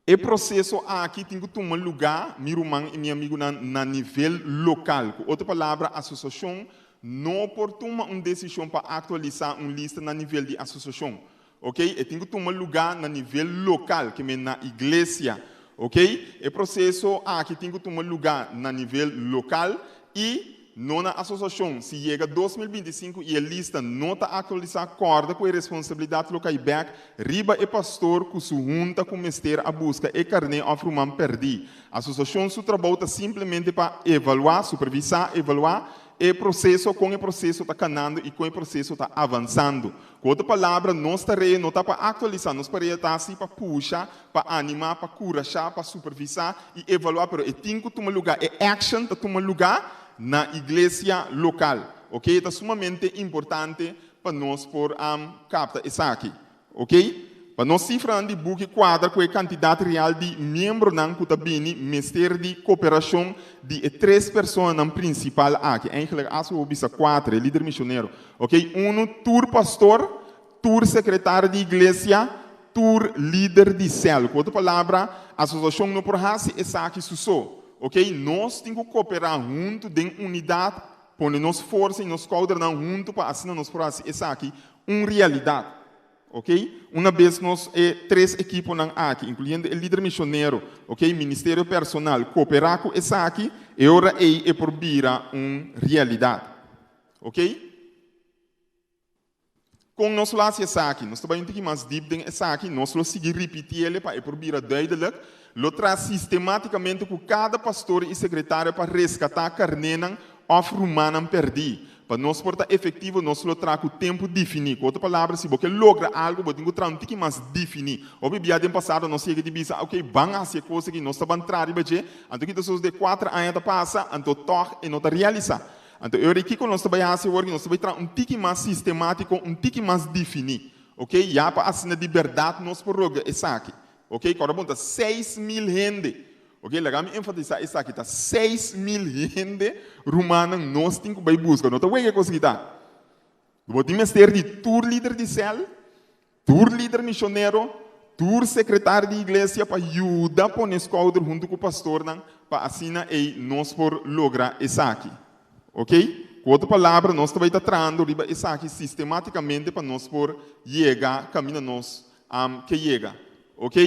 e proceso aki tin ku tuma lugar, mi ruman i mi amigunan, na nivel lokal. Ku otro palabra, asociacion no por tuma un decision pa actualisa un lista na nivel di asociacion. Ok, e tin ku tuma lugá na nivel lokal, ke men na iglesia. Ok, e proseso aki tin ku tuma lugá na nivel lokal i. no na asosiashon. Si yega 2025 i e lista no ta aktualisá, kòrda ku e responsabilidat lo kai bèk riba e pastor ku su hunta ku mester a buska e karné òf ruman pèrdí. Asosiashon su trabou ta simplemente pa evaluá, supervisá, evaluá, e proseso, kon e proseso ta kanando i kon e proseso ta avansando. Ku otro palabra, nos tarea no ta pa aktualisá, nos tarea ta si pa pusha, pa animá, pa kurashá, pa supervisá i evaluá, pero e tin ku tuma lugá, e action ta tuma lugá na iglesia lokal. Ok, e ta sumamente importante pa nos por kapta esaki. Ok, pa nos sifranan di buki kuadra ku e kantidat real di miembronan ku ta bini mester di koperashon di e tres personanan prinsipal aki. Eigenlijk as bo bisa kuater, e lider misionero. Ok, unu, tur pastor, tur sekretario di iglesia, tur lider di sèl. Ku otro palabra, asosiashon no por hasi esaki su so. Ok, nos tin ku koperá huntu den unidat, pone nos forsa i nos skoudernan huntu pa asina nos por hasi esaki un realidat. Ok, una bes nos e tres ekiponan aki, inkluyendo e lider misionero, ok, ministerio personal, koperá ku esaki, e ora ei e por bira un realidat. Ok? Kon nos lo hasi esaki? Nos ta bai un tiki mas dip den esaki, nos lo sigui ripitiele pa e por bira duidelijk. Lo traha sistematikamente ku kada pastor i sekretario pa reskatá karnénan òf rumannan pèrdí. Pa nos por ta efektivo, nos lo traha ku tempu definí. Ku otro palabra, si bo ke logra algu, bo tin ku traha un tiki mas definí. Hopi bia den pasado nos yega di bisa, Oke, ban hasi e kos aki, nos ta ban traha riba dje. Anto kita sos de kuater aña ta pasa, anto tòg e no ta realisá. Anto e ora ei kiko nos ta bai hasi awor? Nos ta bai traha un tiki mas sistemátiko, un tiki mas definí. Oke, ya pa asina di bèrdat nos por logra esaki. Ok, kòrda bon, ta 6000 hende. Ok, laga mi enfatisá esaki, ta 6000 hende, rumannan, nos tin ku bai buska. No ta wega e kos aki ta. Bo tin mester di tur lider di sèl, tur lider mishonero, tur sekretario di iglesia pa yuda pone skouder huntu ku pastornan pa asina ei nos por logra esaki. Ok, ku otro palabra, nos ta bai ta trahando riba esaki sistematikamente pa nos por yega kaminda nos Am ke yega. Ok.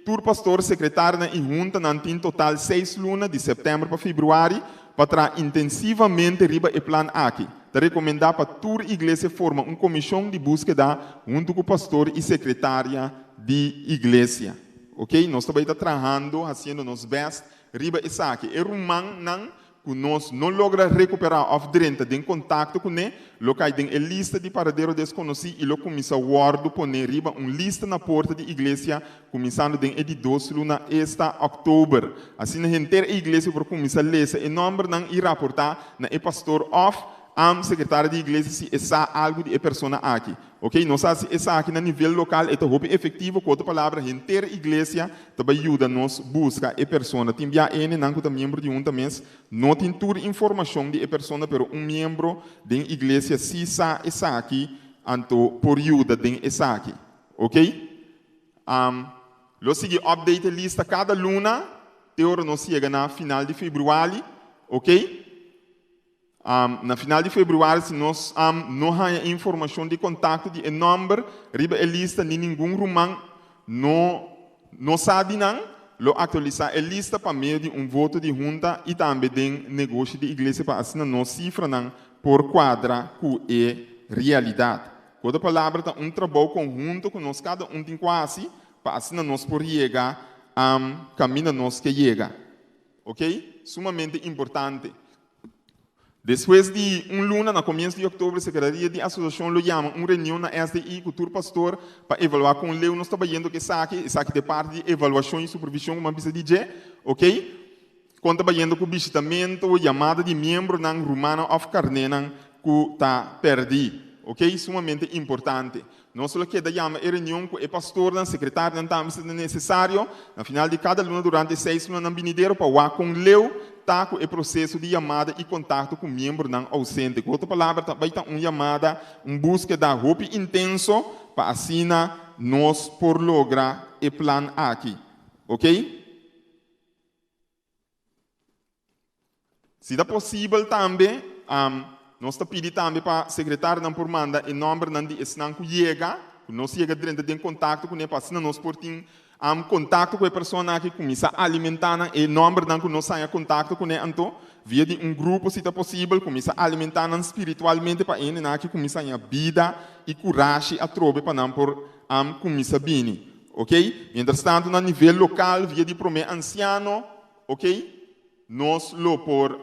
Tur pastor, sekretarionan i huntanan tin total seis luna, di sèptèmber pa febrüari, pa traha intensivamente riba e plan aki. Ta rekomendá pa tur iglesia forma un komishon di búskeda huntu ku pastor i sekretaria di iglesia. Ok. Nos ta bai ta trahando, hasiendo nos bèst riba esaki. E rumannan ku nos no logra rekuperá òf drenta den kontakto kuné, lo kai den e lista di paradero deskonosí i lo kuminsá wòrdu poné riba un lista na porta di iglesia kuminsando den e di dos luna, esta òktober. Asina henter e iglesia por kuminsá lesa e nòmbernan i raportá na e pastor òf am sekretario di iglesia si e sa algu di e persona aki. Ok, nos hasi esaki na nivel lokal, e ta hopi efektivo, ku otro palabra henter iglesia ta bai yuda nos buska e persona. Tin bia hendenan ku ta miembro di hunta mes no tin tur informashon di e persona, pero un miembro den iglesia si sa esaki, anto por yuda den esaki. Ok? Lo sigui update e lista kada luna te ora nos yega na final di februari. Ok? Na final di februari si nos no haña informashon di kontakto di e nòmber riba e lista ni ningun ruman no no sa di nan, lo aktualisá e lista pa medio di un voto di hunta i tambe den negoshi di iglesia pa asina nos sifranan por kuadra ku e realidat. Ku otro palabra ta un trabou konhunto ku nos kada un tin ku hasi pa asina nos por yega kaminda nos ke yega. Oke? Sumamente importante. Despues di un luna, na komienso di òktober, Sekretaria di Asosiashon lo yama un reunion na SDI ku tur pastor pa evaluá kon leu nos ta bayendo ku esaki. Esaki ta e parti di evaluashon i supervishon ku mi a bisa di dje. Oke. Kon ta bayendo ku bishitamentu, yamada di miembronan, rumannan òf karnénan ku ta pèrdí. Oke, sumamente importante. Nos lo keda yama e reunion ku e pastornan, sekretarionan tambe si ta nesesario, na final di kada luna durante e seis lunanan binidero pa wak kon leu ta ku e proseso di yamada i kontakto ku miembronan ousente. Ku otro palabra ta bai ta un yamada, un búskeda hopi intenso pa asina nos por logra e plan aki. Oke? Si ta posibel tambe, nos ta pidi tambe pa sekretarionan por manda e nòmbernan di esnan ku yega, ku nos yega drenta den kontakto kuné pa asina nos por tin kontakto ku e persona aki, kuminsá alimentá nan e nòmbernan ku nos haña kontakto kuné anto via di un grupo si ta posibel, kuminsá alimentá nan spiritualmente pa e hendenan aki kuminsá haña bida i kurashi atrobe pa nan por kuminsá bini. Ok, mientrastantu na nivel lokal via di promé ansiano, ok, nos lo por.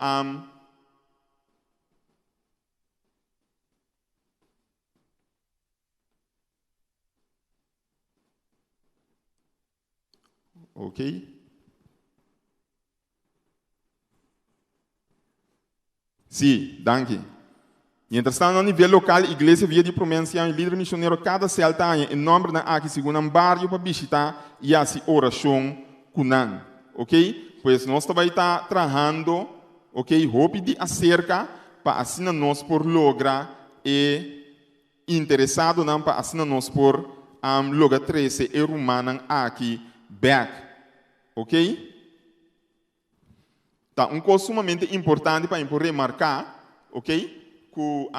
Ok. Sí, danki. Mientras tanto, na nivel lokal, Iglesia via di Promé Ansiano i Lider Misionero kada sèl ta haña e nòmbernan aki segun nan bario pa bishitá i hasi orashon ku nan. Ok? Pues nos ta bai ta trahando, ok, hopi di aserka pa asina nos por logra e interesadonan pa asina nos por logra trese e rumannan aki bèk. Ok? Ta un kos sumamente importante pa mi por remarká, ok, ku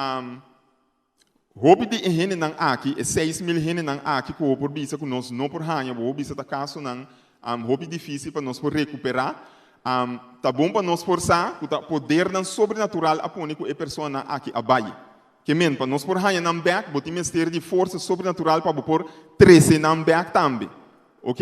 hopi di e hendenan aki, e 6000 hendenan aki ku bo por bisa ku nos no por haña, bo por bisa ta kasonan hopi difísil pa nos por rekuperá. Ta bon pa nos por sa ku ta podernan sobrenatural a pone ku e personanan aki a bai. Ke men, pa nos por haña nan bèk, bo tin mester di forsa sobrenatural pa bo por trese nan bèk tambe. Ok?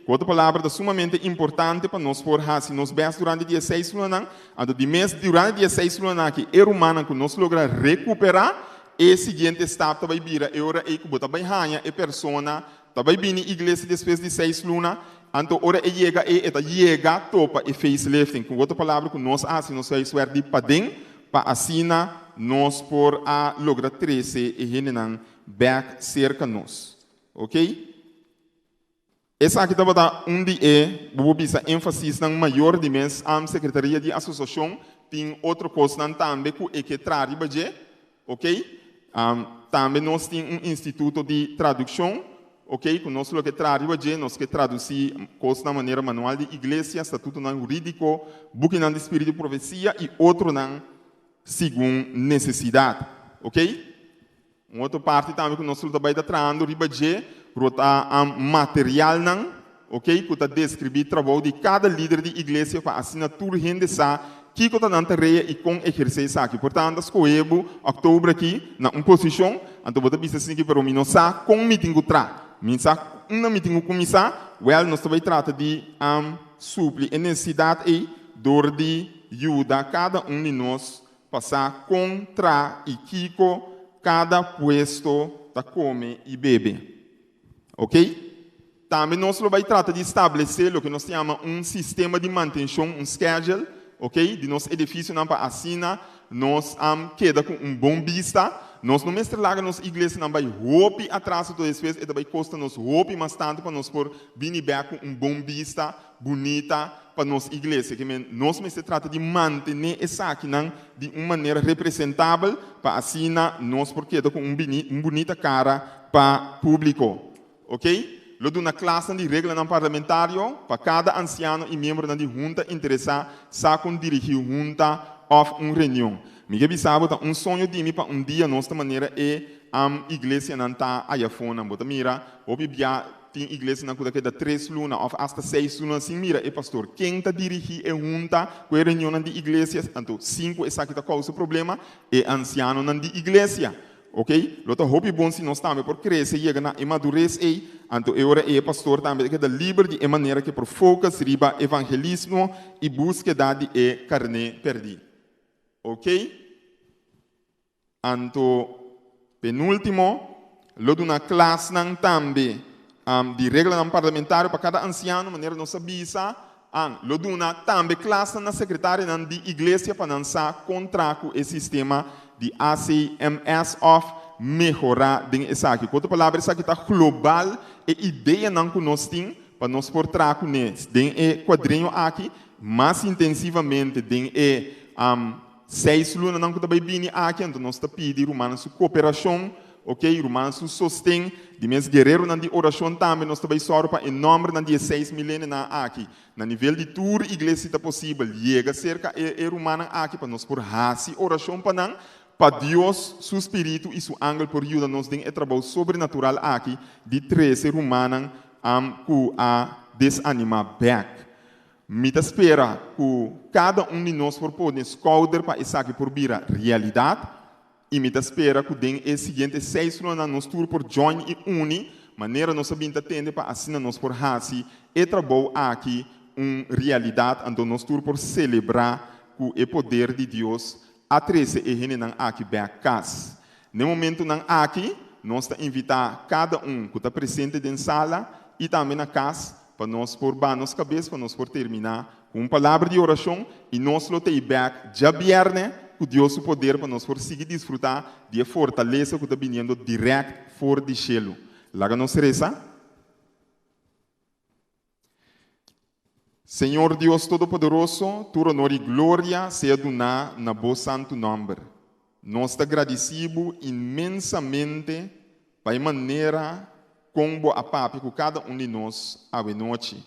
Ku otro palabra, ta sumamente importante pa nos por hasi nos bèst durante di e seis lunanan. Anto di mes, durante di e seis lunanan aki, e rumannan ku nos logra rekuperá, e siguiente stap ta bai bira e ora ei ku bo ta bai haña e persona ta bai bini iglesia despues di seis luna. Anto ora e yega ei, e ta yega topa e facelifting. Ku otro palabra, ku nos a hasi nos huiswerk di paden pa asina nos por a logra trese e hendenan bèk serka nos. Ok? Esaki tabata un di e, bo por bisa, énfasisnan mayor di mes am Sekretaria di Asosiashon. Tin otro kosnan tambe ku e ke traha riba dje. Ok? Tambe nos tin un instituto di tradukshon, ok, ku nos lo ke traha riba dje. Nos ke tradusí kosnan manera manual di iglesia, statutonan hurídiko, bukinan di spiritu di profesia i otronan segun nesesidat. Ok? Un otro parti tambe ku nos lo ta bai ta trahando riba dje lo ta materialnan, ok, ku ta deskribí trabou di kada lider di iglesia pa asina tur hende sa kiko ta nan tarea i kon ehersé esaki. Por tanto, a skohe bo òktober aki na un posishon, anto bo ta bisa asin'aki, pero mi no sa kon mi tin ku traha. Mi sa unda mi tin ku kuminsá. Wèl, nos ta bai trata di supli e nesesidat ei dor di yuda kada un di nos Pa sa kon tra i kiko kada puesto ta kome i bebe. Ok? Tambe nos lo bai trata di stablesé loke nos ta yama un sistema di mantenshon, un schedule, ok, di nos edifisionan pa asina nos keda ku un bon bista. Nos no mester laga nos iglesianan bai hopi atras anto despues e ta bai kosta nos hopi mas tantu pa nos por bini bèk ku un bon bista bunita pa nos iglesia. Ke men, nos mester trata di mantené esakinan di un manera representabel pa asina nos por keda ku un un bunita kara pa públiko. Ok? Lo duna klasnan di reglanan parlamentario pa kada ansiano i miembronan di hunta interesá sa kon dirigí hunta òf un reunion. Mi ke bisa bo ta un soño di mi pa un dia nos ta manera e iglesianan ta ayafonan. Bo ta mira hopi bia Tin iglesianan ku ta keda tres luna òf asta seis luna sin mira e pastor. Ken ta dirigí e hunta ku e reunionnan di iglesia? Anto, sin ku esaki ta kousa problema, e ansianonan di iglesia. Oke, lo ta hopi bon si nos tambe por krese yega na e madures ei. Anto e ora ei e pastor tambe ta keda liber di e manera ku e por focus riba evangelismo i búskeda di e karné pèrdí. Oke. Anto penúltimo, lo duna klasnan tambe di reglanan parlamentario pa kada ansiano, manera nos a bisa, an lo duna tambe klasnan na sekretarianan di iglesia pa nan sa kon tra ku e sistema di ACMS òf mehorá den esaki. Ku otro palabra, esaki ta global e ideanan ku nos tin pa nos por tra kuné den e kuadreño aki mas intensivamente den e Seis lunanan ku ta bai bini aki, anto nos ta pidi rumannan su koperashon, ok, rumannan su sosten, di mes guereronan di orashon tambe nos ta bai sòru pa e nòmbernan di e seis milenenan aki, na nivel di tur iglesia si ta posibel, yega serka e e rumannan aki pa nos por hasi orashon pa nan, pa Dios su spiritu i su angel por yuda nos den e trabou sobrenatural aki di trese rumannan. am ku a desanimá bèk. Mi ta spera ku kada un di nos por pone skouder pa esaki por bira realidat i mi ta spera ku den e siguiente seis lunanan nos tur por join i uni manera nos a bin ta tende pa asina nos por hasi e trabou aki un realidat anto nos tur por selebrá ku e poder di Dios a trese e hendenan aki bèk kas. N'e momentunan aki, nos ta invitá kada un ku ta presente den sala i tambe na kas pa nos por baha nos kabes pa nos por terminá ku un palabra di orashon i nos lo ta ei bèk djabièrnè ku Dios su poder pa nos por sigui disfrutá di e fortalesa ku ta biniendo dirèkt for di shelu. Laga nos resa. Señor Dios Todopoderoso, tur honor i gloria sea duná na Bo santu nòmber. Nos ta gradisí Bo inmensamente pa e manera kon Bo a papia ku kada un di nos awenochi.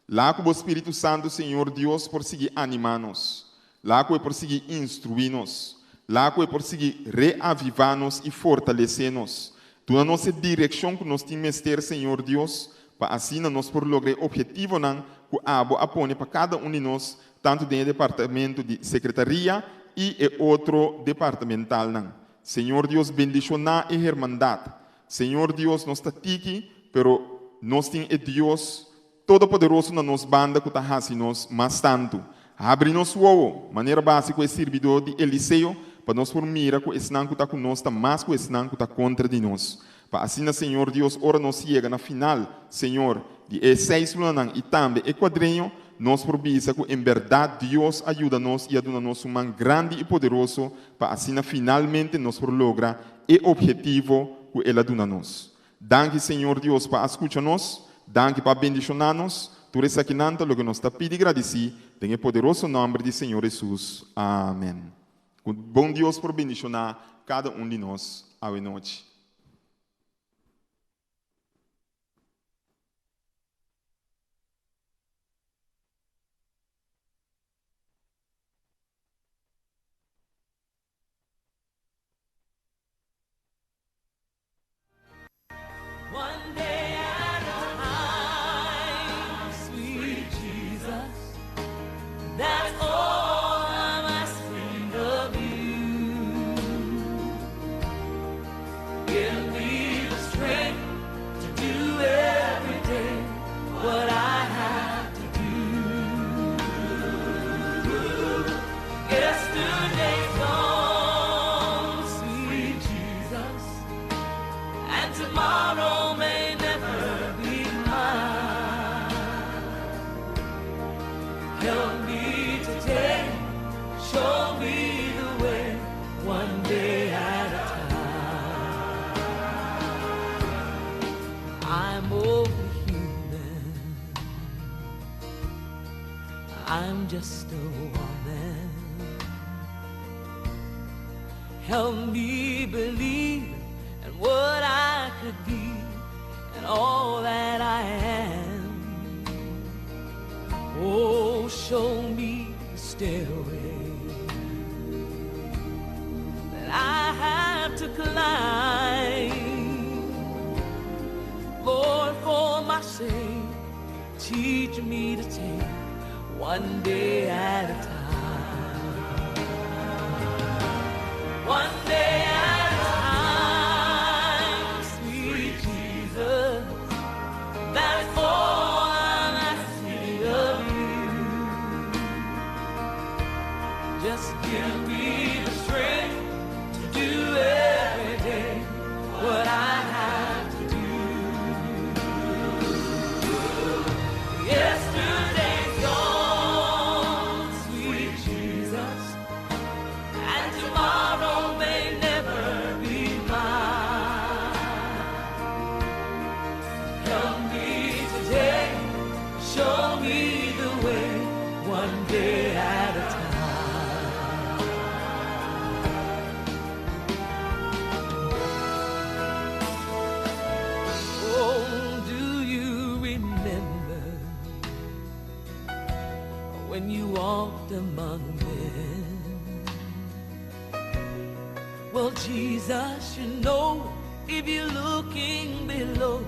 Laga ku Bo Spiritu Santu, Señor Dios, por sigui animá nos. Laga ku e por sigui instruí nos. Laga ku e por sigui reavivá nos i fortalesé nos. Duna nos e direkshon ku nos tin mester, Señor Dios, pa asina nos por logra e ophetivonan ku abo a pone pa kada un di nos, tantu den e departamento di sekretaria i e otro departamentalnan. Señor Dios bendishoná e hermandat. Señor Dios nos ta tiki, pero nos tin e Dios Todopoderoso na nos banda ku ta hasi nos mas tantu. Habri nos wowo, manera basi ku e sirbidó di Eliseo, pa nos por mira ku esnan ku ta ku nos ta mas ku esnan ku ta kontra di nos. Pa asina, Señor Dios, ora nos yega na final, Señor, di e seis lunanan i tambe e kuadreño, nos por bisa ku en bèrdat Dios a yuda nos i a duna nos un man grandi i poderoso pa asina finalmente nos por logra e ophetivo ku El a duna nos. Danki, Señor Dios, pa a skucha nos. Danki pa a bendishoná nos. Tur esakinan ta loke nos ta pidi gradisí den e poderoso nòmber di Señor Hesus. Amèn. Ku bon Dios por bendishoná kada un di nos awe nochi. One day at a time, sweet Jesus, that's all I'm asking of you. Give me the strength to do every day what I have to do. Yesterday's gone, sweet Jesus, and tomorrow may never be mine. Help me today, show me the way, one day at a time. I'm only human. I'm just a woman. Help me believe in what I could be and all that I am. Oh, show me the stairway that I have to climb. Lord, for my sake, teach me to take one day at a time. One day at a time, sweet Jesus. That's all I'm asking of you. Just give me the strength to do every day what I have to do. Yesterday's gone, sweet Jesus, and tomorrow may never be mine. Help me today, show me the way, one day at a time. Oh, do you remember when you walked among men? Well, Jesus, you know, if you're looking below,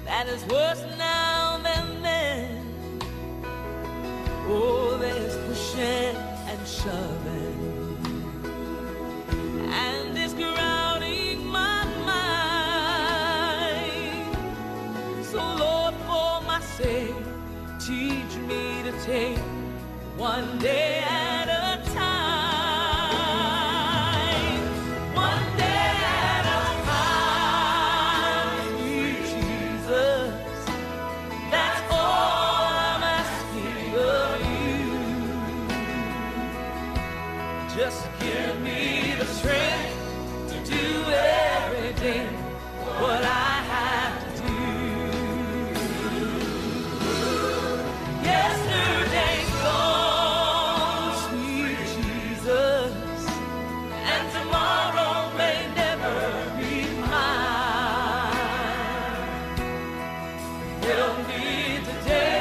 that And it's worse now than then. Oh, there's pushing and shoving, and it's crowding my mind. So, Lord, for my sake, teach me to take one day at a time. One day at a time, sweet Jesus. That's all I'm asking of you. Just give me the strength to do every day what I have to do. Yesterday's gone, sweet Jesus, and tomorrow may never be mine. Help me today,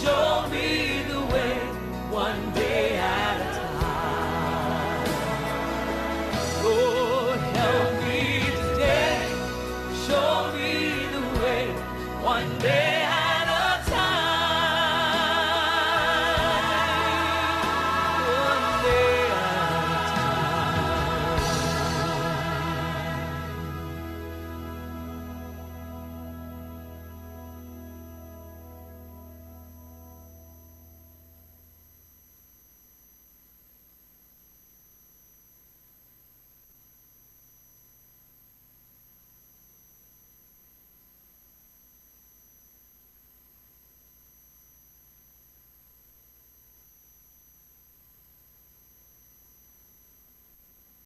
show me the way, one day at a time. Lord, help me today, show me the way, one day.